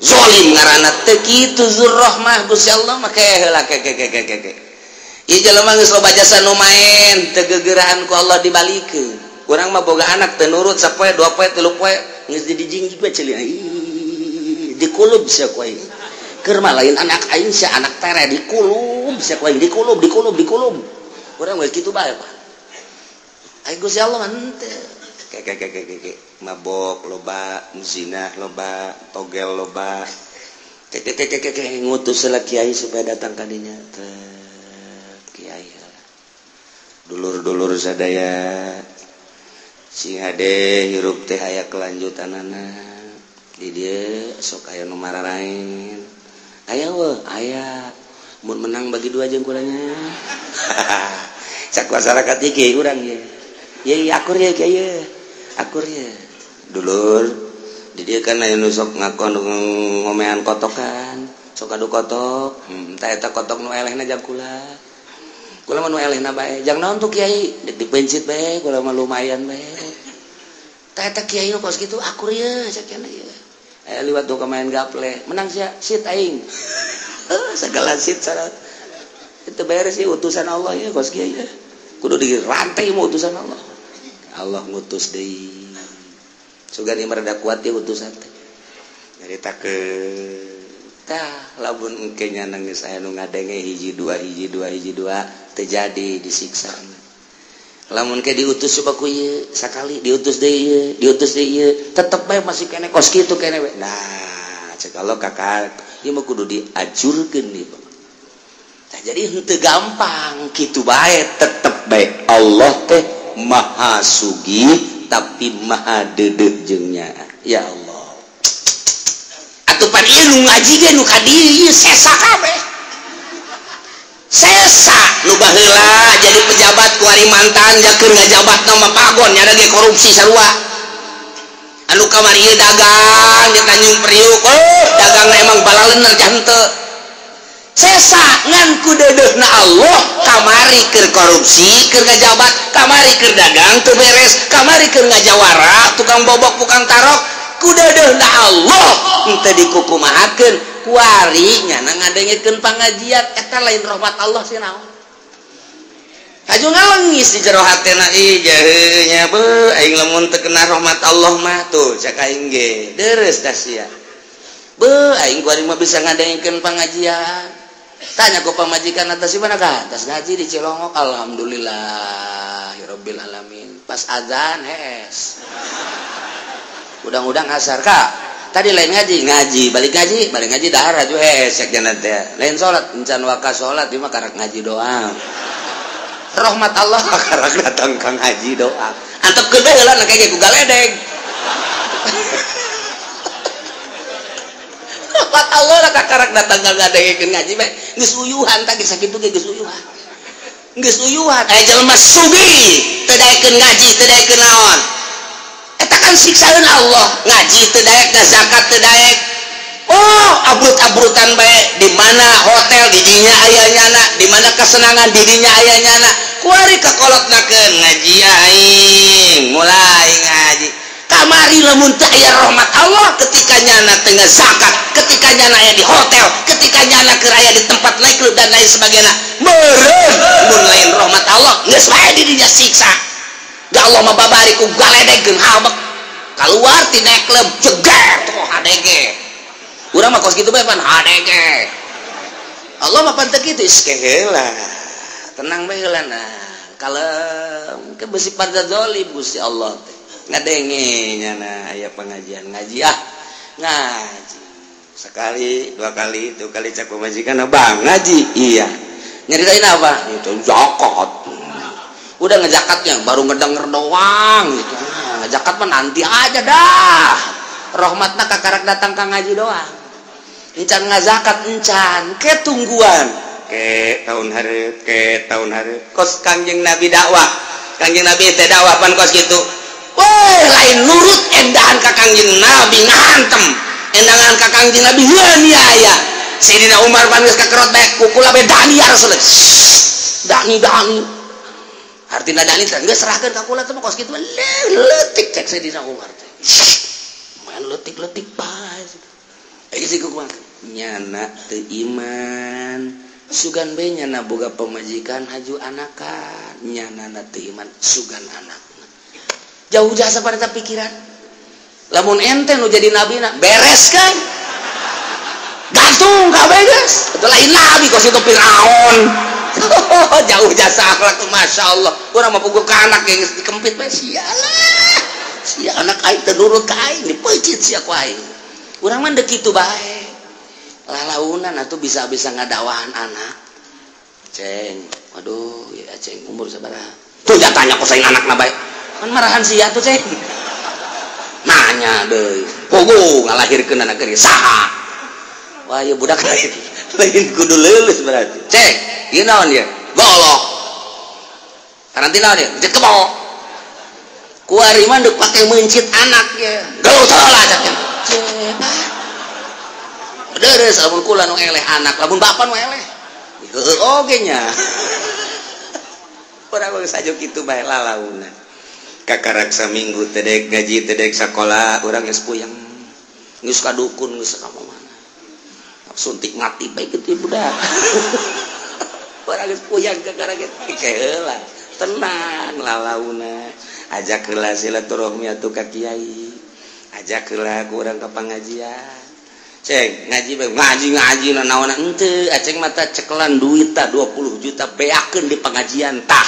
Zolim ngaranna teu kitu Dzurrahmah Gusti Allah mah ke heula ke ke ke ke ke. Ieu jelema geus loba jasa nu maen teu gegeraan ku Allah dibalikeun. Urang mah boga anak teu nurut sapoe dua poe tilu poe geus dijingjing bae ceuli dikulub sia ku aing. Keur mah lain anak aing sia anak tere dikulub sia ku aing dikulub dikulub dikulub. Urang geus kitu bae Pak. Aing Gusti Allah mah henteu. Ke ke ke ke ke mabok loba, zina loba, togel loba. Ke ke ke ke ke ngutus heula kiai supaya datang ka dinya. Teu kiai heula. Dulur-dulur sadaya sing hade hirup teh aya kelanjutanana di dieu sok aya nu mararaen aya weuh aya mun menang bagi dua jeung kulanya cak masyarakat ieu kiai urang ye ye akur ye kiai ye akur ye dulur di dieu kan aya nu sok ngakon ngomean kotokan sok adu kotok tah eta kotok nu elehna jang kula kula mah nu elehna bae jang naon tuh kiai deuk dipencit bae kula mah lumayan bae tah eta kiai nu kos kitu akur ye sakieu ye aya liwat tuh main gaple menang sia sit aing segala sit syarat itu beres sih utusan Allah ya kos kiai ya kudu dirantai mu utusan Allah. Allah ngutus deui sugan ieu rada kuat ieu utusan teh nyaritakeun tah lamun engke nya nangis aya nu ngadenge hiji dua hiji dua hiji dua teu jadi disiksa. Lamun ke diutus coba ku ieu sakali diutus deui ieu, diutus deui ieu, tetep bae masih kene kos kitu kene we. Nah, cek Allah kakak, ieu mah kudu diajurkeun ieu. Nah, jadi henteu gampang kitu bae, tetep bae Allah teh maha sugih tapi maha deudeuh jeung nyaah. Ya Allah. Atuh pan ieu nu ngaji ge nu ka dieu ieu sesa kabeh. Sesa nu baheula jadi pejabat kuari mantan jakeun ngajabat nama pagon nyada ge korupsi sarua. Anu kamari ieu dagang di Tanjung Priuk, oh dagangna emang balaleuneur cah henteu. Sesa ngan ku deudeuhna Allah kamari keur korupsi, keur ngajabat, kamari keur dagang teu beres, kamari keur ngajawara, tukang bobok, tukang tarok, ku deudeuhna Allah henteu dikukumahakeun. Kuari nyana ngadengekeun pangajian eta lain rahmat Allah sih naon. Haju ngalengis di jero hatena ih jaheuh nya beuh aing lamun teu kena rahmat Allah mah tuh cak aing ge deres dah sia. Beuh aing kuari mah bisa ngadengekeun pangajian. Tanya ku pamajikan atas di mana ka? Atas ngaji di Cilongok. Alhamdulillahirabbil alamin. Pas azan hees. Udang-udang asar ka. Tadi lain ngaji, ngaji, balik ngaji dahar atuh hesek jana teh. Lain salat, encan waka salat ieu mah karak ngaji doang. Rahmat Allah karak datang ka ngaji doang. Antepkeun bae heula na kege ku galedeg. Rahmat Allah na karak datang ka ngadengekeun ngaji bae. Geus uyuhan tah geus sakitu ge geus uyuhan. Geus uyuhan aya jelema sugih teu daekeun ngaji, teu daekeun naon. Kan siksaeun Allah ngaji teu daek, zakat teu daek. Oh, abrut-abrutan bae di mana hotel di dinya aya nyana, di mana kesenangan di dinya aya nyana. Kuari kakolotnakeun ngaji aing, mulai ngaji. Kamari lamun teu aya rahmat Allah ketika nyana teu zakat, ketika nyana aya di hotel, ketika nyana keur aya di tempat naik klub dan lain sebagainya. Meureun mun lain rahmat Allah geus bae di dinya siksa. Da Allah mah babari ku galedegkeun habek. Keluar ti klub jeger tuh HDG. Urang mah kos kitu bae pan HDG. Allah mah pan teu kitu geus heula. Tenang bae heula nah. Kalem ke besi pada zalim Gusti Allah teh. Ngadenge nyana aya pengajian ngaji ah. Ngaji. Sekali, dua kali, tiga kali cak pamajikan bang ngaji. Iya. Nyeritain apa? Itu zakat. Udah ngejakatnya baru ngedenger doang gitu. Nah, ngejakat mah nanti aja dah. Rahmatna kakarak datang ka ngaji doang. Encan ngazakat encan ke tungguan. Ke tahun hareup, ke tahun hareup. Kos Kangjeng Nabi dakwah. Kangjeng Nabi teh dakwah pan kos kitu. Weh, lain nurut endahan ka Kangjeng Nabi ngahantem. Endangan ka Kangjeng Nabi heuan aya. Sayyidina Umar pan geus kakerot bae kukula bae dani ya Rasulullah. Dani dani. Artina dani teh geus serahkeun ka kula teh mah kos kitu leutik cek Sayyidina Umar teh. Main leutik-leutik bae. Ieu sih kumaha? Nyana teu iman. Sugan bae nyana boga pamajikan haju anakan. Nyana na teu iman sugan anakna. Jauh jasa pada pikiran. Lamun ente nu jadi nabina beres kan? Gantung kabeh geus. Itu lain nabi kos itu Firaun. Jauh jasa akhlak masya Allah. Urang mah puguh ka anak geus dikempit bae sialah. Sia anak aing teu nurut ka aing dipeucit sia ku aing. Urang mah deuk kitu bae. Lalaunan atuh bisa-bisa ngadakwahan anak. Ceng, aduh ya ceng umur sabaraha. Tuh jatanya ku saing anakna bae. Kan marahan sia tuh ceng. Nanya deui. Puguh ngalahirkeun anak geus saha? Wah, ieu budak lain. Lain kudu leuleus berarti. Cek, ieu naon ieu? Golok. Karantina naon ieu? Mencit kebo. Kuari mah deuk pake meuncit anak ye. Gelut heula cek. Cek. Deres lamun kula nu eleh anak, lamun bapa nu eleh. Heueuh oge nya. Urang geus aju kitu bae lalaunan. Kakarak saminggu teu daek gaji, teu daek sakola, urang geus puyeng. Geus ka dukun geus ka mana. Suntik mati bae kitu budak. Urang geus puyeng kakara kitu heula. Tenang lalauna. Ajak heula silaturahmi atuh ka kiai. Ajak heula ku urang ka pangajian. Ceng ngaji bae ngaji-ngaji naon henteu aceng mata cekelan duit tah 20 juta beakeun di pengajian tah.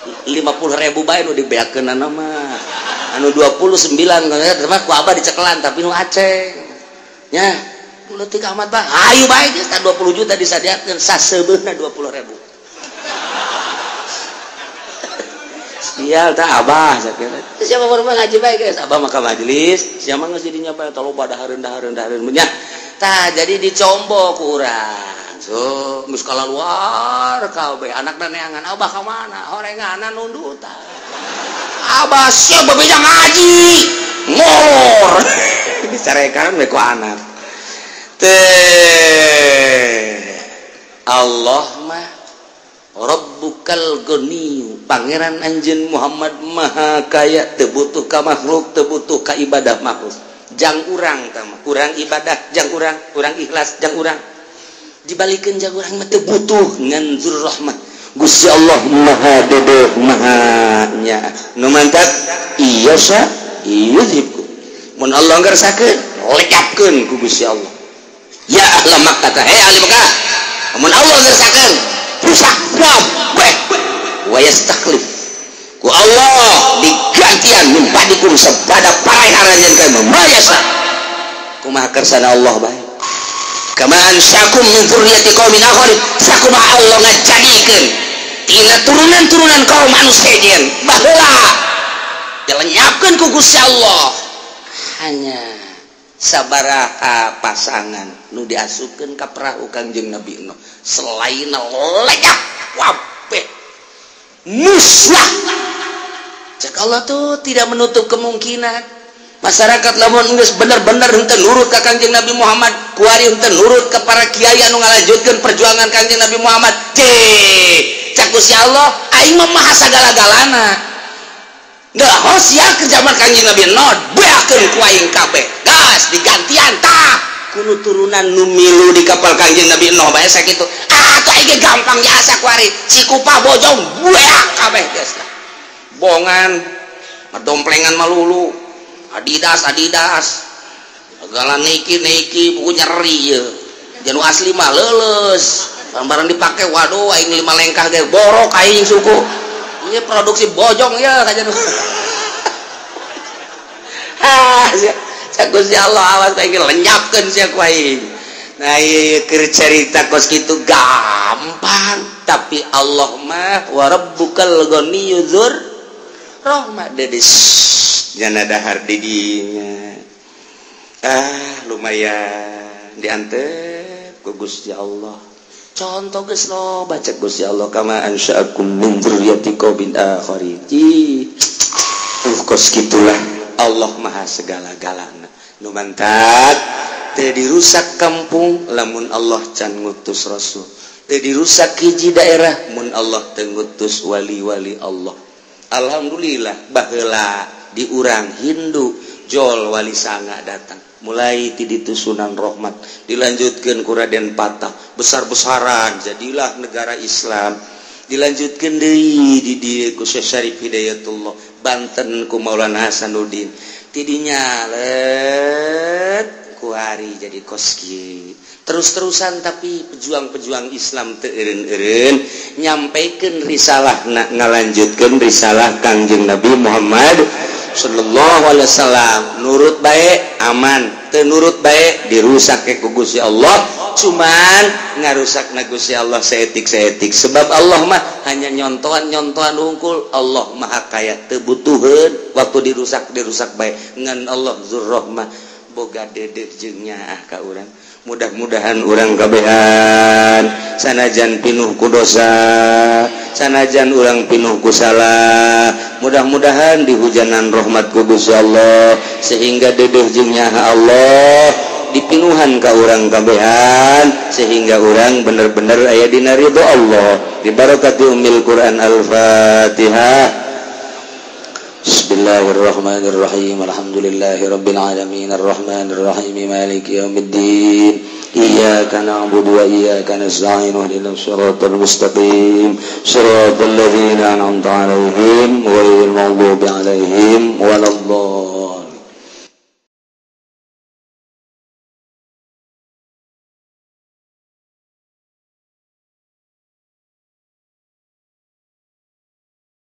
50.000 bae nu dibeakeunana mah. Anu 29 mah ku abah dicekelan tapi nu aceng. Nya, leutik amat bah. Hayu bae geus 20 juta disadiakeun saseubeuhna 20.000. Sial tah abah sakira. Siapa baru ngaji bae geus abah mah ka majelis, siapa geus didinya bae taloba dahareun-dahareun nya. Tah jadi dicombo ku urang. So, geus kalaluar kabeh anakna neangan abah ka mana? Horenganna nundutan. Abah siap bebeja ngaji. Molor. Dicarekan we ku anak. Teh Allah mah Rabbukal Ghani, pangeran anjeun Muhammad maha kaya, teu butuh ka makhluk, teu butuh ka ibadah makhluk. Jang urang tah mah, urang ibadah jang urang, urang ikhlas jang urang. Dibalikeun jang urang mah teu butuh ngan zur rahmat. Gusti Allah maha dedeh maha nya. Nu mantap iya sa yuzhibku. Mun Allah ngersakeun lekapkeun ku Gusti Allah. Ya ahla Makkah, hei ahli Makkah. Mun Allah ngersakeun rusak kabeh wa yastakhlif ku Allah digantian min ba'dikum sabada parai aranjeun ka mayasa kumaha kersana Allah bae kama ansakum min dzurriyyati qaumin akharin sakumaha Allah ngajadikeun tina turunan-turunan kaum anu sejen baheula dilenyapkeun ku Gusti Allah hanya sabaraha pasangan nu diasupkeun ka perahu Kangjeng Nabi Nuh selain lenyap kabeh musnah. Cek Allah tuh tidak menutup kemungkinan masyarakat lamun geus bener-bener henteu nurut ka Kangjeng Nabi Muhammad kuari henteu nurut ka para kiai anu ngalanjutkeun perjuangan Kangjeng Nabi Muhammad. Cek Gusti Allah aing mah maha sagala-galana. Nggak hos ya ke zaman Kangjeng Nabi Nuh beakeun ku aing kabeh gas digantian tah kudu turunan nu milu di kapal Kangjeng Nabi Nuh bae sakitu. Ah tuh aing gampang jasa kuari Cikupa Bojong beak kabeh geus lah. Bongan madomplengan malulu Adidas Adidas segala Nike Nike buku nyeri ye janu asli mah leuleus barang dipake waduh aing lima lengkah ge borok aing suku ini produksi bojong ya kajian. Ah sia Gusti Allah awas aing lenyapkeun sia ku aing. Nah ieu keur carita kos kitu gampang tapi Allah mah wa rabbukal ghaniyyu dzur rahmah dedes jana dahar didinya. Ah lumayan diantep ku Gusti Allah. Contoh geus lo baca Gusti Allah kama ansha'akum min dzurriyyati qaumin akharin. Kos kitulah Allah maha segala-galana. Nu mantak teu dirusak kampung lamun Allah can ngutus rasul. Teu dirusak hiji daerah mun Allah teu ngutus wali-wali Allah. Alhamdulillah baheula di urang Hindu jol wali sanga datang. Mulai ti ditu Sunan Rahmat dilanjutkeun ku Raden Patah besar-besaran jadilah negara Islam. Dilanjutkeun deui di dieu ku Syekh Syarif Hidayatullah Banten ku Maulana Hasanuddin. Tidinya let ku hari jadi koski terus-terusan tapi pejuang-pejuang Islam teu eureun-eureun nyampaikeun risalahna ngalanjutkeun risalah Kangjeng Nabi Muhammad sallallahu alaihi wasallam. Nurut bae aman, teu nurut bae dirusak ku Gusti Allah. Cuman ngarusakna Gusti Allah saetik-saetik sebab Allah mah hanya nyontohan-nyontohan hungkul. Allah maha kaya teu butuheun waktu dirusak-dirusak bae ngan Allah dzur rahmah boga dedeh jeung nyaah ka urang. Mudah-mudahan urang kabehan sanajan pinuh ku dosa, sanajan urang pinuh ku salah, mudah-mudahan dihujanan rahmat ku Gusti Allah sehingga dedeh jeung nyaah Allah dipinuhan ka urang kabehan sehingga urang bener-bener aya dina ridho Allah. Di barakati ummil Quran. Al-Fatihah. Bismillahirrahmanirrahim. Alhamdulillahirabbil alamin arrahmanirrahim maliki yaumiddin. Iyyaka na'budu wa iyyaka nasta'in ihdinas siratal mustaqim siratal ladzina an'amta 'alaihim ghairil maghdubi 'alaihim waladdallin.